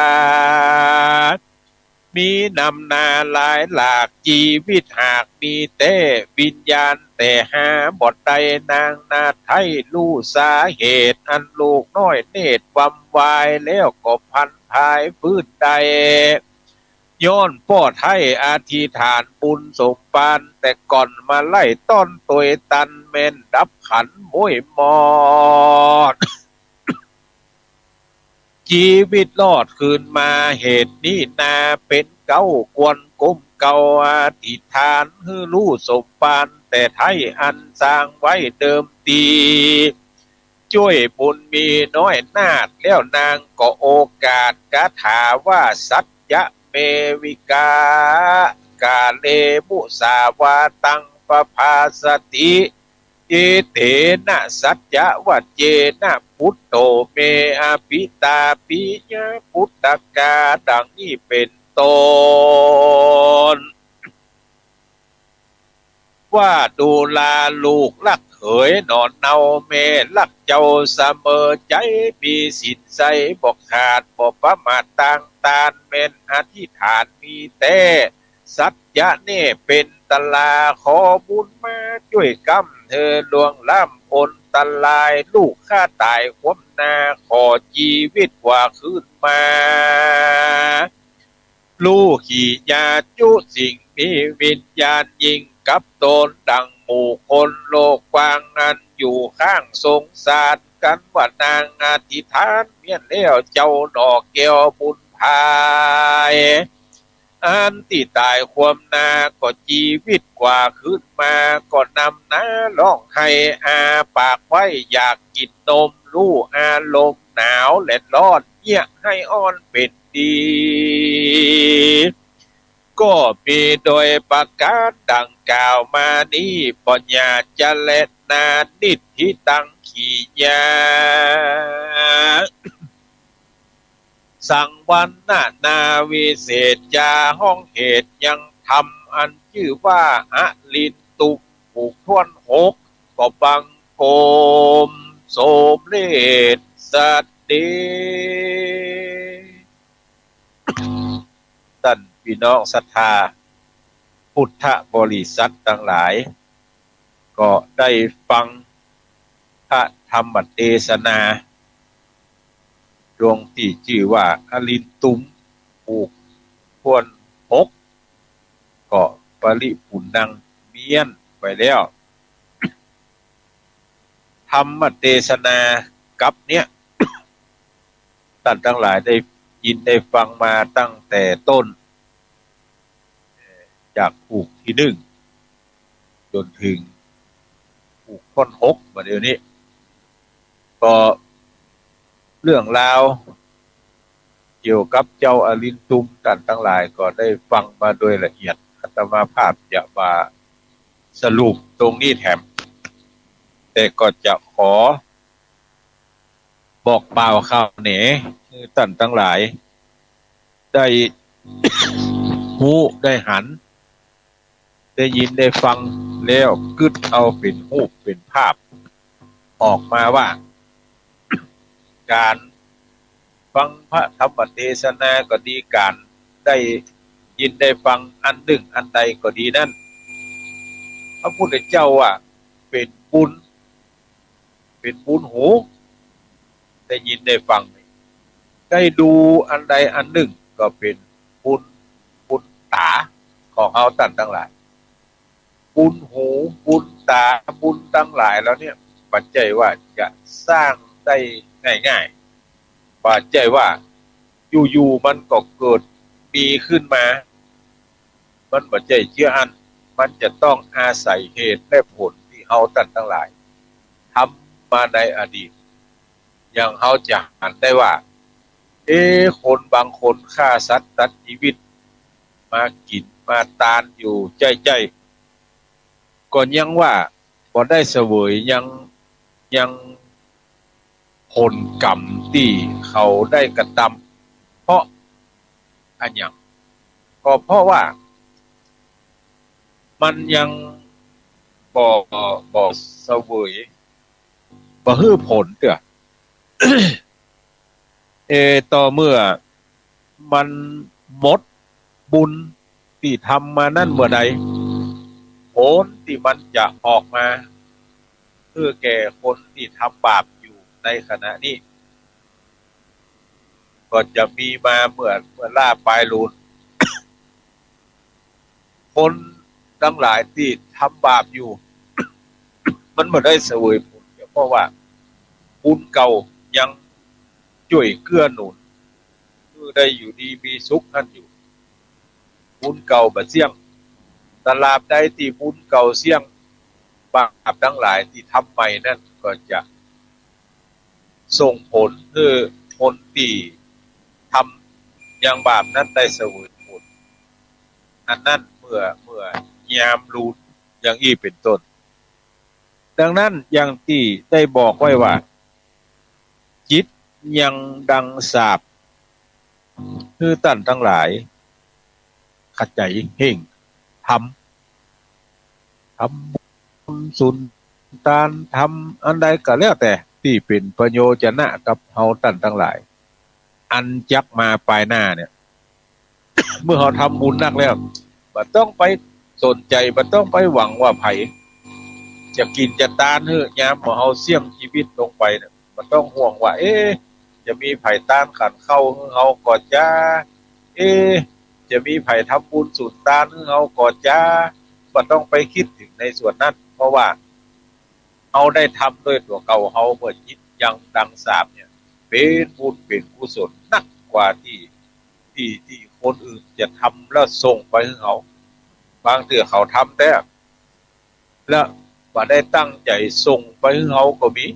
มีนำนาหลายหลาก จีวิตหากมีแต๊ วิญญาณแต่หาบ่ได้ นางนาไท้ฮู้สาเหตุ อันลูกน้อยเนตรวำวาย แล้วก็พลันพายฟื้นได้ ย้อนป้อไท้อธิษฐานบุญสมภารแต่ก่อน มาไล่ต้อนโตยตัน แม่นดับขันม้วยมอด จีวิตรอดคืนมา เหตุนี้นาเป๋นเก๊า ควรก้มเก๊าอธิษฐาน หื้อฮู้สมภารแต่ไท้ อันสร้างไว้เดิมตี จ้วยบุญมีน้อยนาฏ แล้วนางก็โอกาสคาถาว่า สัจจะเมวิกา กาเลมุสาวาตังปภาสติ เอเตนะสัจจะวะเจนะ ปุตโตเมอภิตาปิยะปุตตะกา ดังนี้เป๋นต้น ว่าดูราลูกรักเหย หน่อเนาแม่รักเจ้าเสมอใจ๋ มีศีลใสบ่ขาด บ่ประมาทตางตาน แม่นอธิษฐานมีแต๊ สัจจะแน่เป๋นตรา ขอบุญมาจ้วยก๊ำ หื้อล่วงล้ำอนตราย ลูกข้าต๋ายคว่ำหน้า ขอจีวิตกว่าคืนมา ลูกขี่ยาจุสิ่งมีวิญญาณยิ่งกับต๋น ดั่งหมู่คนโลกกว้าง อันอยู่ข้างสงสารกั๋น ว่านางอธิษฐานเมี้ยนแล้ว เจ้าหน่อแก้วบุญพาย อันตี้ต๋ายคว่ำหน้า ก็จีวิตกว่าคืนมา ก็นำหน้าฮ้องไห้ อาปากไว้อยากกิ๋นนม ฮู้อารมณ์หนาวและฮ้อน เยียะไห้อ้อนเป๋นดี ก็มีโดยประก๋านดั่งกล่าวมานี้ บ่หย่าจะแลนา นิทธิตัง ขี่ยา สังวรรณนาวิเศษจา ฮ้องเหตุยังธรรม อันจื้อว่าอลินตุมผูกถ้วนหก ก็บังคมสมเร็จสัตย์เดช ต้านปี้น้องศรัทธาพุทธบริษัทตังหลาย ก็ได้ฟังพระธรรมเตสนา ตรงตี้จื้อว่าอลินตุมผูกถ้วนหก ก็ปริปุณณังเมี้ยนไปแล้ว ธรรมเตสนากับเนี้ย ต้านตังหลายได้ยินได้ฟังมาตั้งแต่ต้น จากผูกตี้นึ่งจ๋นเถิงผูกถ้วนหกมาเดี๋ยวนี้ ก็เรื่องราวเกี่ยวกับเจ้าอลินตุม ต้านตังหลายก็ได้ฟังมาโดยละเอียด อาตมาภาพจะมาสรุปตรงนี้แถม แต่ก็จะขอบอกป่าวข่าวแหน่หื้อต้านตังหลายได้ฮู้ได้หัน ได้ยินได้ฟังแล้วกึ๊ดเอาเป๋นฮูปเป๋นภาพออกมาว่า ก๋านฟังพระธรรมเตสนาก็ดี ก๋านได้ยินได้ฟังอันนึ่งอันใดก็ดีนั้น พระพุทธเจ้าว่าเป๋นบุญ เป๋นบุญหู ได้ยินได้ฟัง ได้ดูอันใดอันนึ่งก็เป๋นบุญ บุญต๋าของเฮาต้านตังหลาย บุญหู บุญต๋า บุญตังหลายเหล่าเนี้ย บ่ใจ้ว่าจะสร้างได้ง่ายๆ บ่ใจ้ว่าอยู่ๆ มันก็เกิดมีขึ้นมา มันบ่ใจ้เจื้ออั้น มันจะต้องอาศัยเหตุและผลตี้เฮาต้านตังหลายทำมาในอดีต อย่างเฮาจะหันได้ว่า เอ๊ะ คนบางคนฆ่าสัตว์ตัดจีวิต มากิ๋นมาตานอยู่ใจ้ๆ ก็ยังว่าบ่ได้เสวยยัง ยังผลกรรมตี้เขาได้กระตำ เพราะอะหยัง ก็เพราะว่ามันยังบ่ บ่เสวย บ่หื้อผลเตื้อ เอ ต่อเมื่อมันหมดบุญตี้ทำมานั้นเมื่อใด ผลตี้มันจะออกมาหื้อแก่คนตี้ทำบาปอยู่ในขณะนี้ ก็จะมีมาเมื่อ เมื่อล้าปายลูน คนตังหลายตี้ทำบาปอยู่ มันบ่ได้เสวยผล เพราะว่าบุญเก่ายังจ้วยเกื้อหนุน หื้อได้อยู่ดีมีสุขหั้นอยู่ บุญเก่าบ่เสี้ยง ตราบใดตี้บุญเก่าเสี้ยง บาปตังหลายตี้ทำใหม่นั้นก็จะส่งผลหื้อคนตี้ทำยังบาปนั้นได้เสวยผลอันนั้นเมื่อ เมื่อยามลูน อย่างอี้เป๋นต้น ดังนั้นอย่างตี้ได้บอกไว้ว่า จิตยังดังสาป หื้อต้านตังหลาย ขะใจ๋เฮ่งทำ ทำบุญสุนตาน ทำอันใดก็แล้วแต่ตี้เป๋นประโยชนะกับเฮาต้านตังหลาย อันจักมาปายหน้าเนี่ย เมื่อเฮาทำบุญนักแล้ว บ่ต้องไปสนใจ๋ บ่ต้องไปหวังว่าใผจะกิ๋นจะตานหื้อ ยามเมื่อเฮาเสี้ยงจีวิตลงไปเนี่ย บ่ต้องห่วงว่า เอ๊ะ จะมีใผตานขันข้าวหื้อเฮาก่อจา เอ๊ะ จะมีใผทำบุญสุนตานหื้อเฮาก่อจา บ่ต้องไปกึ๊ดเถิงในส่วนนั้น เพราะว่าเฮาได้ทำด้วยตั๋วเก่าเฮา เมื่อจิตยังดังสาปเนี่ย เป๋นบุญเป๋นกุศลนักกว่าตี้ ตี้ ตี้คนอื่นจะทำแล้วส่งไปหื้อเฮา บางเตื้อเขาทำแต๊ แล้วบ่ได้ตั้งใจ๋ส่งไปหื้อเฮาก็มี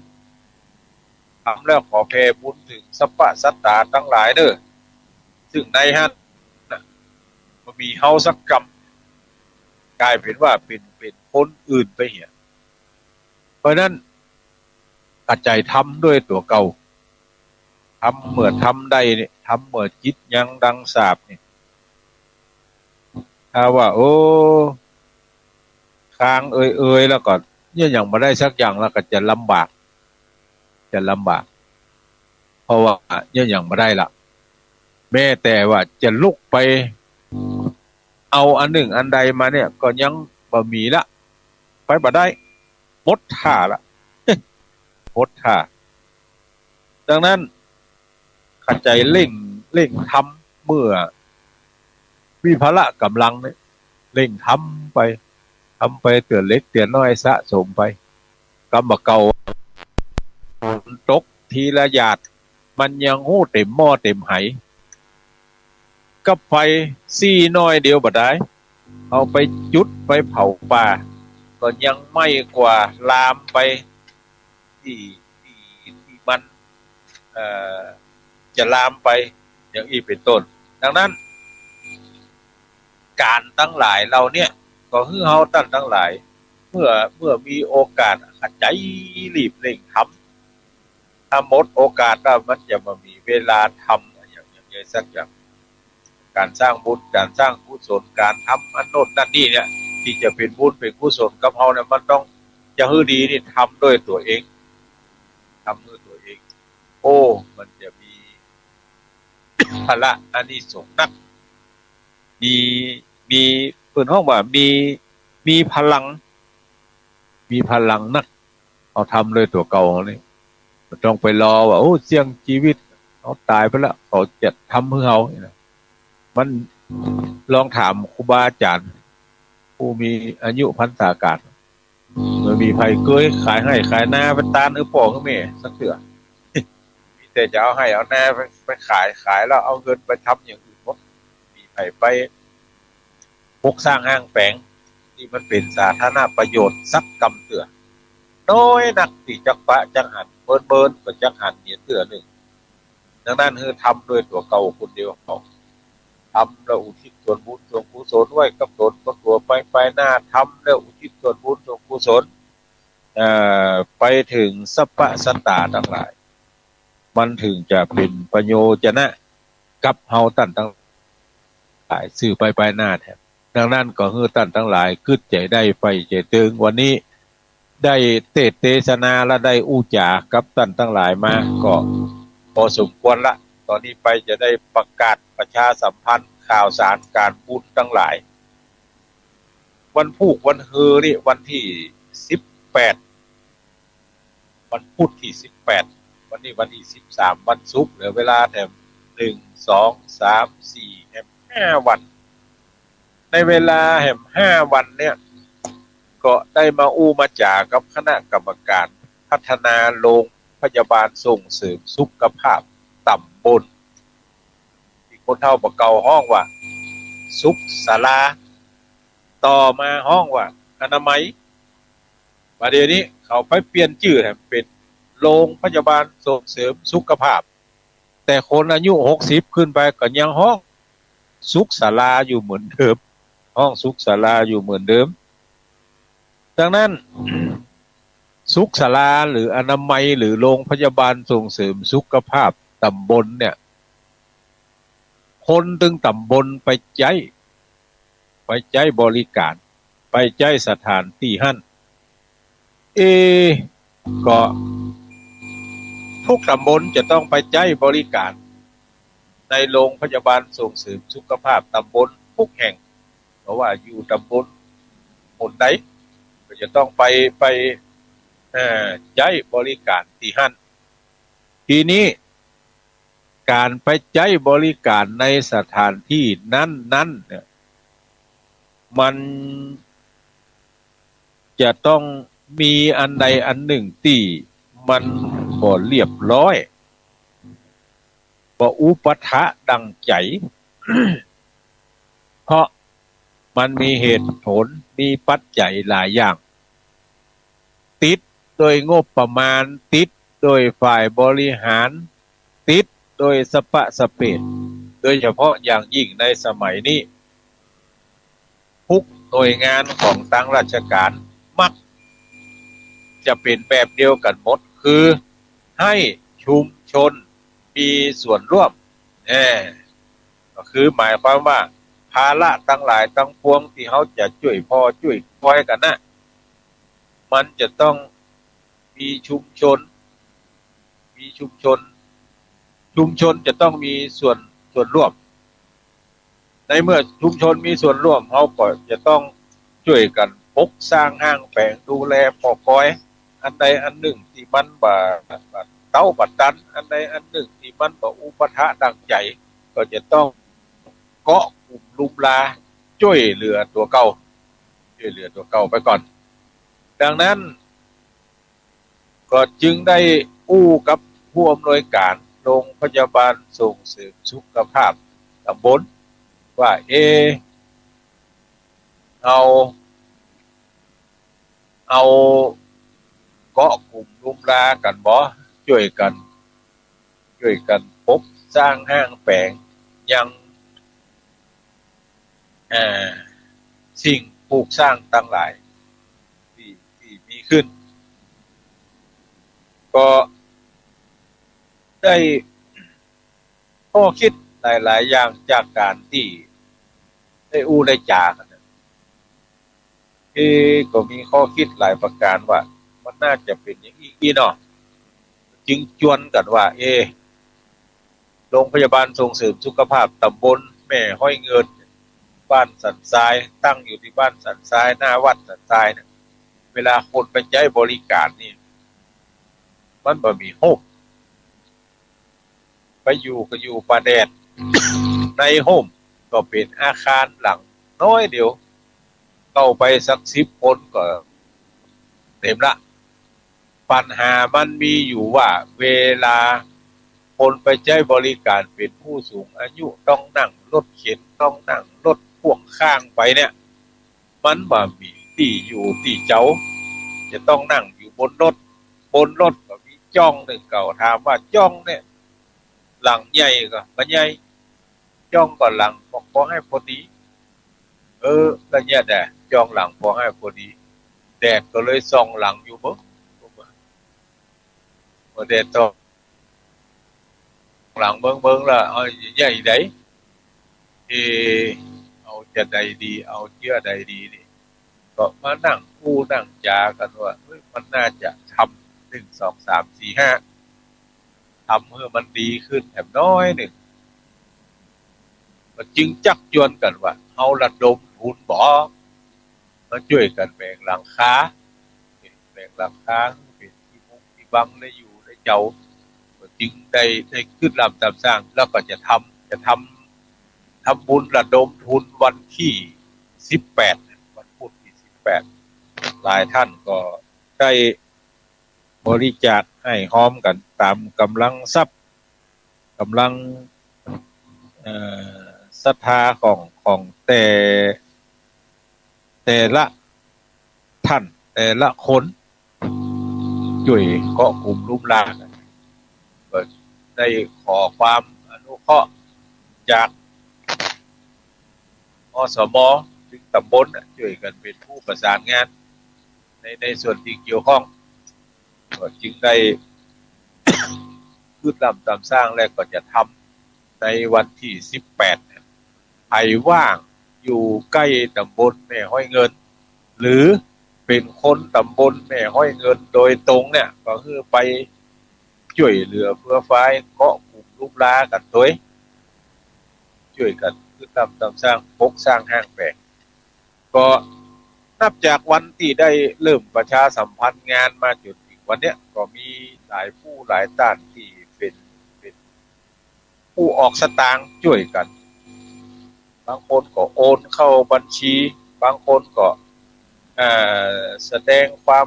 ทำแล้วขอแผ่บุญเถิงสรรพสัตตาตังหลายเน่อ ซึ่งในหั้นน่ะ บ่มีเฮาสักกำ ก๋ายเป๋นว่าเป๋น เป๋นคนอื่นไปเหีย เพราะนั้น ขะใจ๋ทำด้วยตั๋วเก่า ทำเมื่อทำได้เนี่ย ทำเมื่อจิตยังดังสาปเนี่ย ถ้าว่า โอ้ ค้างเอยๆ แล้วก็ เยียะหยังบ่ได้สักอย่าง แล้วก็จะลำบาก จะลำบาก เพราะว่าเยียะหยังบ่ได้ละ แม้แต่ว่าจะลุกไปเอาอันนึ่งอันใดมาเนี่ย ก็ยังบ่มีละ ไปบ่ได้ หมดท่าละ หมดท่า ดังนั้น ขะใจ๋เร่ง เร่งทำ เมื่อมีพละก๋ำลังเนี่ย เร่งทำไป ทำไปเตื้อเล็กเตื้อน้อยสะสมไป กำบ่าเก่า ฝนตกทีละหยาด มันยังฮู้เต็มหม้อเต็มไห กับไฟซี้น้อยเดียวบ่ได้ เอาไปจุดไปเผาป่า ก็ยังไหม้กว่า ลามไป ตี้ ตี้ ตี้มัน เอ่อ จะลามไป อย่างอี้เป๋นต้น ดังนั้น ก๋านตังหลายเหล่าเนี้ย ก็หื้อเฮาต้านตังหลาย เมื่อ เมื่อมีโอกาส ขะใจ๋รีบเร่งทำ ถ้าหมดโอกาสแล้ว มันจะบ่มีเวลาทำอย่าง อย่างใดสักอย่าง ก๋านสร้างบุญ ก๋านสร้างกุศล ก๋านทำอันโน้นนั่นนี่เนี่ย ตี้จะเป๋นบุญเป๋นกุศลกับเฮาเนี่ย มันต้อง จะหื้อดีนี่ ทำด้วยตั๋วเอง ทำด้วยตั๋วเอง โอ้ มันจะมีผละอานิสงส์นัก มี มี เปิ้นฮ้องว่ามี มีพลัง มีพลังนัก เฮาทำด้วยตั๋วเก่าเฮานี่ บ่ต้องไปรอว่า โอ้ เสี่ยงจีวิต เฮาต๋ายไปแล้ว เขาจะทำหื้อเฮา นี่นะ มัน ลองถามครูบาอาจ๋ารย์ ผู้มีอายุพรรษาก๋าน บ่มีใผเกยขายไฮ่ขายนาไปตานหื้อป้อหื้อแม่สักเตื้อ มีแต่จะเอาไฮ่เอานาไป ไปขาย ขายแล้วเอาเงินไปทำอย่างอื่นหมด มีใผไปปกสร้างห้างแป๋งตี้มันเป๋นสาธารณประโยชน์สักกำเตื้อ น้อยนักตี้จักปะจักหัน เมินๆ ก็จักหันเหียเตื้อนึ่ง ดังนั้นหื้อทำด้วยตั๋วเก่าคนเดียวเฮา ทำแล้วอุทิศส่วนบุญส่วนกุศลไว้กับต๋นกับตั๋วไป ไปหน้า ทำแล้วอุทิศส่วนบุญส่วนกุศล เอ่อ ไปเถิงสรรพสัตตาตังหลาย มันเถิงจะเป๋นประโยชนะกับเฮาต้านตังหลาย สืบไปไปหน้าแถม ดังนั้นก็หื้อต้านตังหลายกึ๊ดใจ๋ได้ ใฝ่ใจ๋เติง วันนี้ ได้เตสน์เตสนาและได้อู้จ๋ากับต้านตังหลายมาก็พอสมควรละ ต๋อนนี้ไปจะได้ประกาศประชาสัมพันธ์ข่าวสารก๋านบุญตังหลาย วันพูกวันฮือนี่ วันตี้สิบแปด วันพุธตี้สิบแปด วันนี้วันตี้สิบสาม วันศุกร์ เหลือเวลาแถม นึ่ง สอง สาม สี่ แถม ห้าวัน ในเวลาแหมห้าวันเนี่ย ก็ได้มาอู้มาจ๋ากับคณะกรรมก๋านพัฒนาโรงพยาบาลส่งเสริมสุขภาพต๋ำบล ตี้คนเฒ่าบ่าเก่าฮ้องว่าสุขศาลา ต่อมาฮ้องว่าอนามัย บ่าเดี่ยวนี้เขาไปเปลี่ยนจื้อแหมเป๋นโรงพยาบาลส่งเสริมสุขภาพ แต่คนอายุหกสิบขึ้นไปก็ยังฮ้องสุขศาลาอยู่เหมือนเดิม ฮ้องสุขศาลาอยู่เหมือนเดิม ดังนั้น สุขศาลาหรืออนามัยหรือโรงพยาบาลส่งเสริมสุขภาพต๋ำบลเนี่ย คนตึงต๋ำบลไปใจ๊ ไปใจ๊บริก๋าน ไปใจ๊สถานตี้หั้น เอ ก็ทุกต๋ำบลจะต้องไปใจ๊บริก๋านในโรงพยาบาลส่งเสริมสุขภาพต๋ำบลทุกแห่ง เพราะว่าอยู่ต๋ำบลหนใดก็จะต้องไป ไป เอ่อ ใจ๊บริก๋านตี้หั้น ทีนี้ ก๋านไปใจ๊บริก๋านในสถานตี้นั้นๆ เนี่ย มันจะต้องมีอันใดอันนึ่งตี้มันบ่เรียบร้อย บ่อุปะทะดั่งใจ๋ เพราะมันมีเหตุผล มีปัจจัยหลายอย่าง ติดโดยงบประมาณ ติดโดยฝ่ายบริหาร ติดโดยสะปะสะเปะ โดยเฉพาะอย่างยิ่งในสมัยนี้ ทุกหน่วยงานของตางราชก๋านมักจะเป๋นแบบเดียวกั๋นหมด คือให้ชุมชนมีส่วนร่วม แน่ ก็คือหมายความว่า ภาระตังหลายตังปวงตี้เฮาจะจ้วยผ่อจ้วยคอยกั๋นนะ มันจะต้องมีชุมชน มีชุมชน ชุมชนจะต้องมีส่วน ส่วนร่วม ในเมื่อชุมชนมีส่วนร่วม เฮาก็จะต้องจ้วยกั๋นปกสร้างห้างแป๋ง ดูแลผ่อคอย อันใดอันนึ่งตี้มันบ่ บ่เต๊าบ่ตัน อันใดอันนึ่งตี้มันบ่อู้บ่ทะดั่งใจ๋ ก็จะต้องเกาะกุ๋มลุมลา จ้วยเหลือตั๋วเก่า จ้วยเหลือตั๋วเก่าไปก่อน ดังนั้น ก็จึงได้อู้กับผู้อำนวยก๋านโรงพยาบาลส่งเสริมสุขภาพต๋ำบลว่า เอ เอา เอาเกาะกุ๋มลุมลากั๋นบ่ จ้วยกั๋น จ้วยกั๋นปกสร้างห้างแป๋ง ยัง เอ่อ สิ่งปลูกสร้างตังหลายตี้ ตี้มีขึ้น ก็ได้ข้อคิดหลายๆ อย่างจากก๋านตี้ได้อู้ได้จ๋ากั๋นนะ เอ ก็มีข้อคิดหลายประก๋านว่า มันน่าจะเป๋นอย่างอี้อี้เนาะ จึงจวนกั๋นว่า เอ โรงพยาบาลส่งเสริมสุขภาพต๋ำบลแม่ฮ้อยเงิน บ้านสันทราย ตั้งอยู่ตี้บ้านสันทราย หน้าวัดสันทรายเนี่ย เวลาคนไปใจ๊บริก๋านนี่ มันบ่มีฮ่ม ไปอยู่ก็อยู่ป่าแดด ในฮ่มก็เป๋นอาคารหลังน้อยเดียว เข้าไปสักสิบคนก็เต๋มละ ปัญหามันมีอยู่ว่า เวลาคนไปใจ๊บริก๋านเป๋นผู้สูงอายุ ต้องนั่งรถเข็น ต้องนั่งรถพ่วงข้างไปเนี่ย มันบ่มีตี้อยู่ตี้เจ้า จะต้องนั่งอยู่บนรถ บนรถก็มีจ้องนึ่ง เก่าถามว่าจ้องเนี่ย หลังใหญ่ก่อบ่ใหญ่ จ้องก็หลังปอ ปอหื้อพอดี เออ ละเยียดแดด จ้องหลังปอหื้อพอดี แดดก็เลยส่องหลังอยู่เบิ่ง พอแดดส่องหลังเบิ่งๆ แล้ว เอาใหญ่ใด เอ เอาจะใดดี เอาเจื้อใดดีนี่ ก็มานั่งอู้นั่งจ๋ากั๋นว่า เฮ้ย มันน่าจะทำ นึ่ง สอง สาม สี่ ห้า ทำหื้อมันดีขึ้นแหมน้อยนึ่ง ก็จึงจักจวนกั๋นว่า เฮาระดมทุนบ่ มาจ้วยกั๋นแบกหลังคา แบกหลังคา เป๋นตี้มุงตี้บังได้อยู่ได้เจ้า ก็จึงได้ ได้กึ๊ดลำต๋ามสร้าง แล้วก็จะทำ จะทำ ทำบุญระดมทุนวันตี้สิบแปด วันพุธตี้สิบแปด หลายท่านก็ได้บริจาคหื้อฮอมกั๋นต๋ามก๋ำลังทรัพย์ ก๋ำลัง เอ่อ ศรัทธาของ ของแต่ แต่ละท่าน แต่ละคน จ้วยเกาะกุ๋มลุมลากั๋น ก็ได้ขอความอนุเคราะห์จาก อสม ซึ่งต๋ำบลน่ะ จ้วยกั๋นเป๋นผู้ประสานงานใน ในส่วนตี้เกี่ยวข้อง ก็จึงได้ กึ๊ดลำต๋ามสร้าง และก็จะทำในวันตี้สิบแปด ใผว่างอยู่ใก้ต๋ำบลแม่ฮ้อยเงิน หรือเป๋นคนต๋ำบลแม่ฮ้อยเงินโดยตรงเนี่ย ก็หื้อไปจ้วยเหลือเฟือฟาย เกาะกุ๋มลุมลากั๋นตวย จ้วยกั๋นกึ๊ดลำต๋ามสร้าง ปกสร้างห้างแป๋ง ก็นับจากวันตี้ได้เริ่มประชาสัมพันธ์งานมาจ๋นเถิงวันเนี้ย ก็มีหลายผู้หลายต้านตี้เป๋น เป๋นผู้ออกสตางค์จ้วยกั๋น บางคนก็โอนเข้าบัญชี บางคนก็ เอ่อ แสดงความ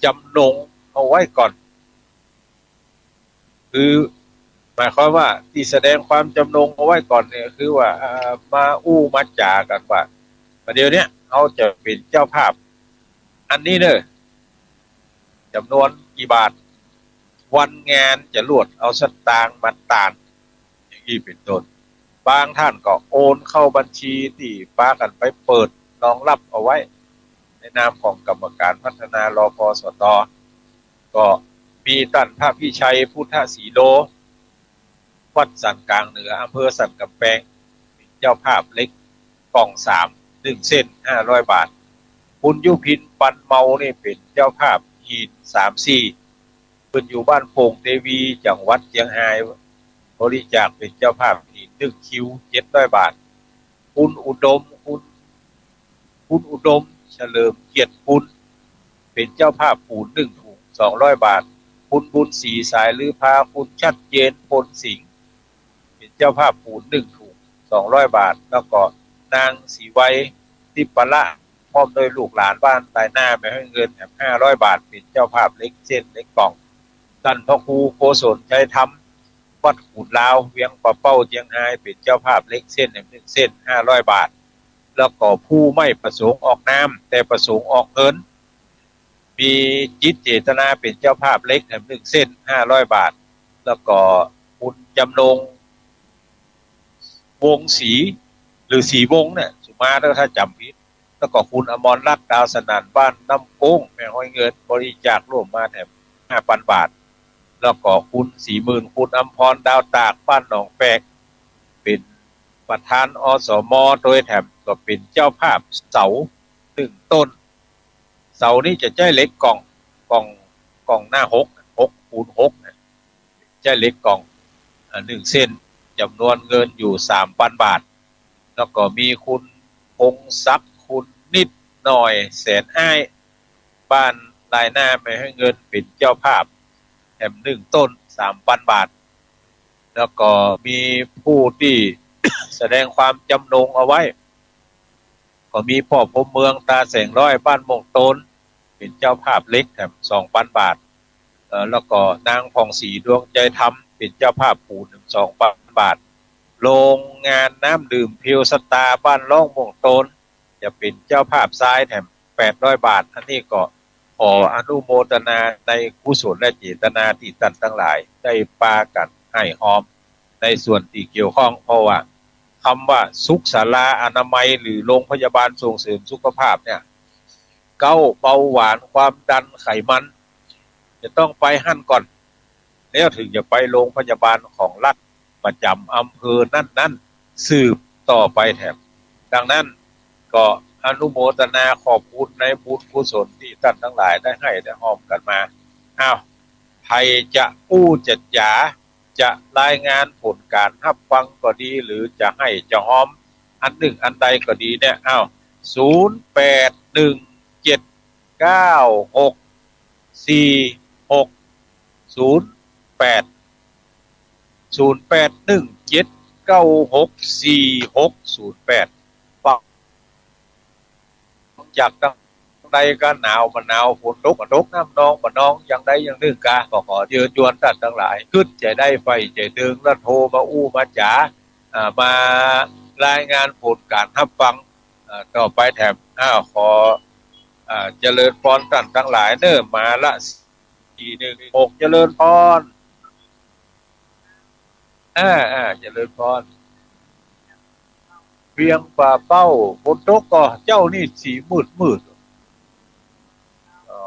จำนงเอาไว้ก่อน คือหมายความว่าตี้แสดงความจำนงเอาไว้ก่อนเนี่ย คือว่า เอ่อ มาอู้มาจ๋ากั๋นว่า ประเดี๋ยวเนี้ยเฮาจะเป๋นเจ้าภาพอันนี้เน่อ จ๋ำนวนกี่บาท วันงานจะลวดเอาสตางค์มาตาน อย่างอี้เป๋นต้น บางท่านก็โอนเข้าบัญชีตี้ปากั๋นไปเปิดรองรับเอาไว้ ในนามของกรรมการพัฒนา รพสต ก็มีต้านพระพิชัย พุทธศรีโล วัดสันก๋างเหนือ อำเภอสันก๋ำแปง เป๋นเจ้าภาพเล็ก ล่องสาม นึ่งเส้น ห้าร้อยบาท คุณยุพิน ปันเมา นี่เป๋นเจ้าภาพหินสามสี่ เปิ้นอยู่บ้านโป่งเตวี จังหวัดเจียงฮาย บริจาคเป๋นเจ้าภาพหินนึ่งคิว เจ็ดร้อยบาท คุณอุดม คุณ คุณอุดม เฉลิมเกียรติกุล เป๋นเจ้าภาพปูนนึ่งถุง สองร้อยบาท คุณบุญศรี สายลือพา คุณชัดเจน พลสิงห์ เป๋นเจ้าภาพปูนนึ่งถุง สองร้อยบาท แล้วก็นางศรีไว ทิพย์ปะละ พร้อมด้วยลูกหลานบ้านตายหน้า แม่ห้อยเงิน แถมห้าร้อยบาท เป๋นเจ้าภาพเหล็กเส้นเหล็กกล่อง ต้านพระครูโกศลชัยธรรม วัดขุนลาว เวียงป่าเป้า เจียงฮาย เป๋นเจ้าภาพเหล็กเส้นแถมนึ่งเส้น ห้าร้อยบาท แล้วก็ผู้ไม่ประสงค์ออกนาม แต่ประสงค์ออกเงิน มีจิตเจตนาเป๋นเจ้าภาพเหล็กแถมนึ่งเส้น ห้าร้อยบาท แล้วก็คุณจำนง วงศ์ศรี หรือศรีวงศ์เนี่ย สุมาเตอร์ ถ้าจ๋ำผิด แล้วก็คุณอมรรัตน์ ดาวสนั่น บ้านน้ำโก้ง แม่ห้อยเงิน บริจาคร่วมมาแถมห้าปันบาท แล้วก็คุณศรีหมื่น คุณอำพร ดาวตาก บ้านหนองแปก เป๋นประธาน อสม โตยแถมก็เป๋นเจ้าภาพเสานึ่งต้น เสานี้จะใจ๊เหล็กกล่อง กล่อง กล่องหน้าหก หกคูณหกนะ ใจ๊เหล็กกล่อง อ่า นึ่งเส้น จ๋ำนวนเงินอยู่สามปันบาท แล้วก็มีคุณพงศักดิ์ คุณนิดหน่อย แสนอ้าย บ้านลายหน้า แม่ห้อยเงิน เป๋นเจ้าภาพแถมนึ่งต้น สามปันบาท แล้วก็มีผู้ตี้ แสดงความจ๋ำนงเอาไว้ ก็มีป้อพรหมเมือง ตาแสงร้อย บ้านม่วงโตน เป๋นเจ้าภาพเหล็กแถมสองปันบาท เอ่อ แล้วก็นางผ่องศรี ดวงใจธรรม เป๋นเจ้าภาพปูนแถมสองปันบาท โรงงานน้ำดื่มเพียวสตาร์ บ้านร่องม่วงโตน จะเป๋นเจ้าภาพทรายแถมแปดร้อยบาท อันนี้ก็ขออนุโมทนาในกุศลและเจตนาตี้ต้านตังหลายได้ปากั๋นให้ฮอม ในส่วนตี้เกี่ยวข้อง เพราะว่ากำว่าสุขศาลาอนามัย หรือโรงพยาบาลส่งเสริมสุขภาพเนี่ย เก๊า เบาหวาน ความดัน ไขมัน จะต้องไปหั้นก่อน แล้วเถิงจะไปโรงพยาบาลของรัฐประจ๋ำอำเภอนั้นๆ สืบต่อไปแถม ดังนั้นก็อนุโมทนาขอบคุณในบุญกุศลตี้ต้านตังหลายได้ให้ได้ฮอมกั๋นมา อ้าว ใผจะอู้จะจ๋า จะรายงานผลก๋านฮับฟังก็ดี หรือจะให้จะฮอมอันนึ่งอันใดก็ดีเนี่ย อ้าว ศูนย์แปดหนึ่งเจ็ดเก้าหกสี่หกศูนย์แปด ศูนย์แปดหนึ่งเจ็ดเก้าหกสี่หกศูนย์แปด ฟังจากตังใดกา หนาวบ่หนาว ฝนตกบ่ตก น้ำนองบ่นอง อย่างใดอย่างนึ่งกา ก็ขอเจิญจวนต้านตังหลาย กึ๊ดใจ๋ใด ใฝ่ใจ๋เถิง แล้วโทรมาอู้มาจ๋า อ่า มารายงานผลก๋านฮับฟัง อ่า ต่อไปแถม อ้าว ขอ อ่า เจริญพรต้านตังหลายเน่อ มาละ สี่หนึ่งหก เจริญพร อ่า อ่า เจริญพร เวียงป่าเป้า ฝนตกก่อ เจ๊านี่สีมืดๆ อ๋อ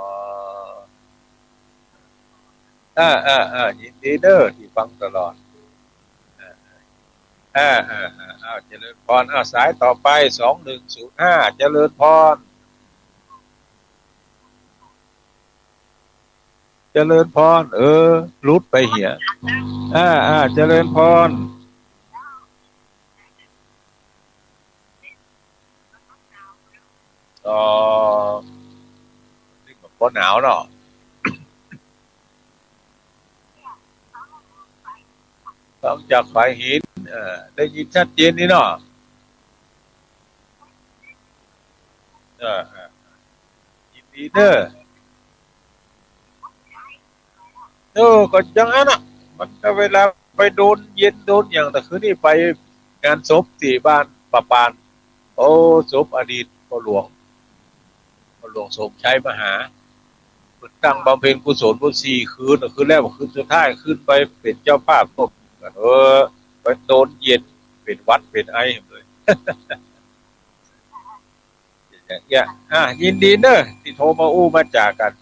อ่า อ่า อ่า ยินดีเน่อตี้ฟังตลอด อ่า อ่า อ่า อ้าว เจริญพร อ้าว สายต่อไป สองหนึ่งศูนย์ห้า เจริญพร เจริญพร เออ หลุดไปเหีย อ่า อ่า เจริญพร อ๋อ นี่ก็บ่หนาวเนาะ ฟังจากฝายหิน เออ ได้ยินชัดเจนนี่เนาะ เออ เออ ยินดีเน่อ เออ ก็อย่างนั้นน่ะ มันก็เวลาไปโดนเย็นโดนอย่าง แต่คืนนี้ไปงานศพตี้บ้านป่าปาน โอ้ ศพอดีตพ่อหลวง พ่อหลวงสมชัยมหา เปิ้นตั้งบำเพ็ญกุศลพุ้นสี่คืนน่ะ คืนแรกกับคืนสุดท้าย ขึ้นไปเป๋นเจ้าภาพศพกั๋น เออ ไปโดนเย็น เป๋นหวัดเป๋นไอเลย อย่างเงี้ย อ่ะ ยินดีเน่อตี้โทรมาอู้มาจ๋ากั๋น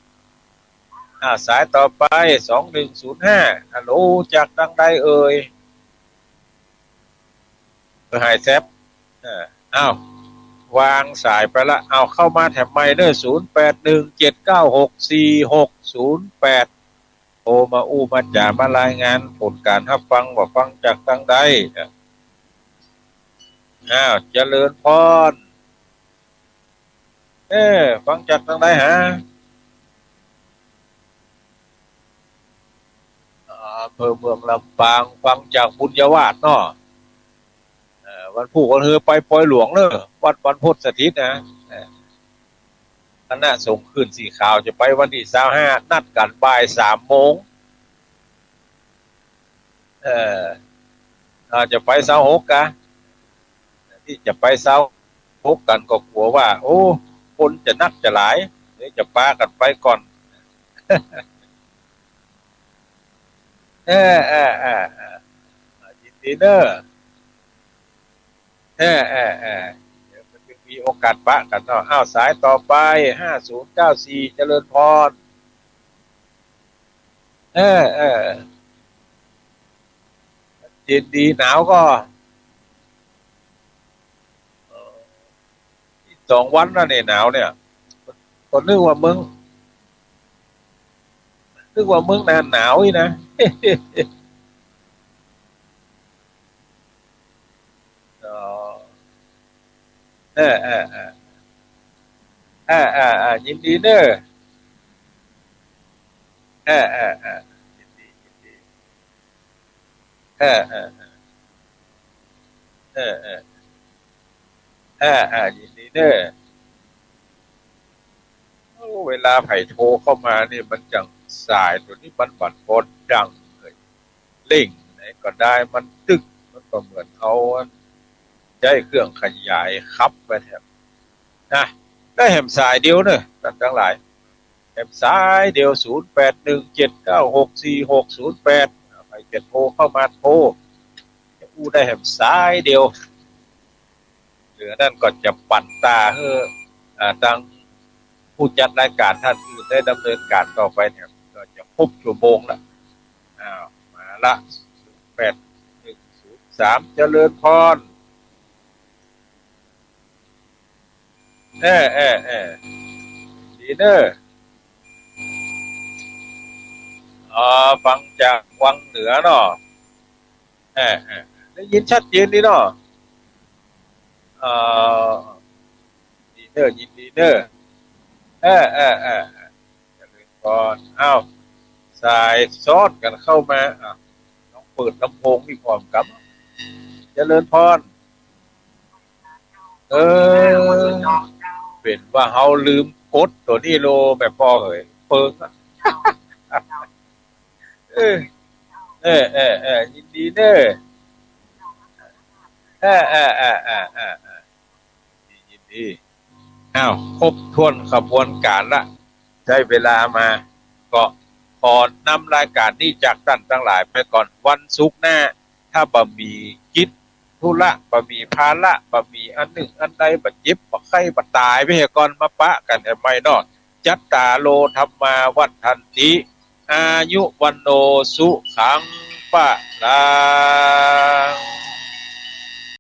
อ่ะ สายต่อไป สองหนึ่งศูนย์ห้า ฮัลโหล จากตังใดเอ่ย เออ หายแซบ อ่า อ้าว วางสายไปละ เอาเข้ามาแถมใหม่เน่อ ศูนย์แปดหนึ่งเจ็ดเก้าหกสี่หกศูนย์แปด โทรมาอู้มาจ๋ามารายงานผลก๋านฮับฟังว่าฟังจากตังใด อ้าว เจริญพร เออ ฟังจากตังใดฮะ อ่า อำเภอเมืองลำปาง ฟังจากบุญญาวาสเนาะ เอ่อ วันพูกวันเฮือไปปอยหลวงเน่อ วัดบรรพตสถิตนะ เอ่อ คณะสงฆ์คลื่นสีขาวจะไปวันตี้ซาวห้า นัดกั๋นบ่ายสามโมง เอ่อ เอ่อ จะไปซาวหกกะ ตี้จะไปซาวหกกั๋นก็กั๋วว่า โอ้ คนจะนักจะหลาย เดี๋ยวจะปากั๋นไปก่อน เออ เออ เออ เออ ยินดีเน่อ เออ เออ เออ เดี๋ยวมันจะมีโอกาสปะกั๋นเนาะ อ้าว สายต่อไป ห้าศูนย์เก้าสี่ เจริญพร เออ เออ เย็นดี หนาวก่อ เออ สองวันแล้วเนี่ยหนาวเนี่ย ก็นึกว่าเมือง นึกว่าเมืองน่านหนาวอี้นะ อ๋อ เออ เออ เออ เออ เออ เออ ยินดีเน่อ เออ เออ เออ ยินดี ยินดี เออ เออ เออ เออ เออ เออ เออ เออ ยินดีเน่อ โอ้ เวลาใผโทรเข้ามานี่มันจั่งสายตั๋วนี้มันบ่อนบ่ดังเลย เล่งไหนก็ได้มันตึก มันก็เหมือนเอาอันใจ๊เครื่องขยายขับไปแถมนะ ได้แหมสายเดียวเน่อ ต้านตังหลาย แหมสายเดียว ศูนย์แปดหนึ่งเจ็ดเก้าหกสี่หกศูนย์แปด ใผจะโทรเข้ามาโทร จะอู้ได้แหมสายเดียว เหลือนั้นก็จะปันตาหื้อ อ่า ตังผู้จัดรายก๋านต้านอื่นได้ดำเนินก๋านต่อไปเนี่ย ก็จะครบชั่วโมงละ อ้าว มาละ ศูนย์แปดหนึ่งศูนย์สาม เจริญพร เออ เออ เออ ดีเน่อ อ๋อ ฟังจากวังเหนือเนาะ เออ เออ ได้ยินชัดเจนดีเนาะ เอ่อ ดีเน่อ ยินดีเน่อ เออ เออ เออ เจริญพร อ้าว สายซ้อนกั๋นเข้ามา อ่ะ ลองเปิดลำโพงอีกก่อนครับ เจริญพร เออ เป๋นว่าเฮาลืมกดตั๋วนี้โล แม่ป้อเหย เปิงอะ เออ เออ เออ เออ ยินดีเน่อ เออ เออ เออ ยินดี ยินดี อ้าว ครบถ้วนขบวนก๋านละ ใจ๊เวลามา ก็ขอนำรายก๋านนี้จากต้านตังหลายไปก่อน วันศุกร์หน้า ถ้าบ่มีกิจธุระ บ่มีภาระ บ่มีอันนึ่งอันใด บ่เจ็บ บ่ไข้ บ่ต๋ายไปเหียก่อน มาปะกั๋นแหมใหม่เนาะ จัตตาโร ธัมมา วัฑฒันติ อายุ วัณโณ สุขัง พะลัง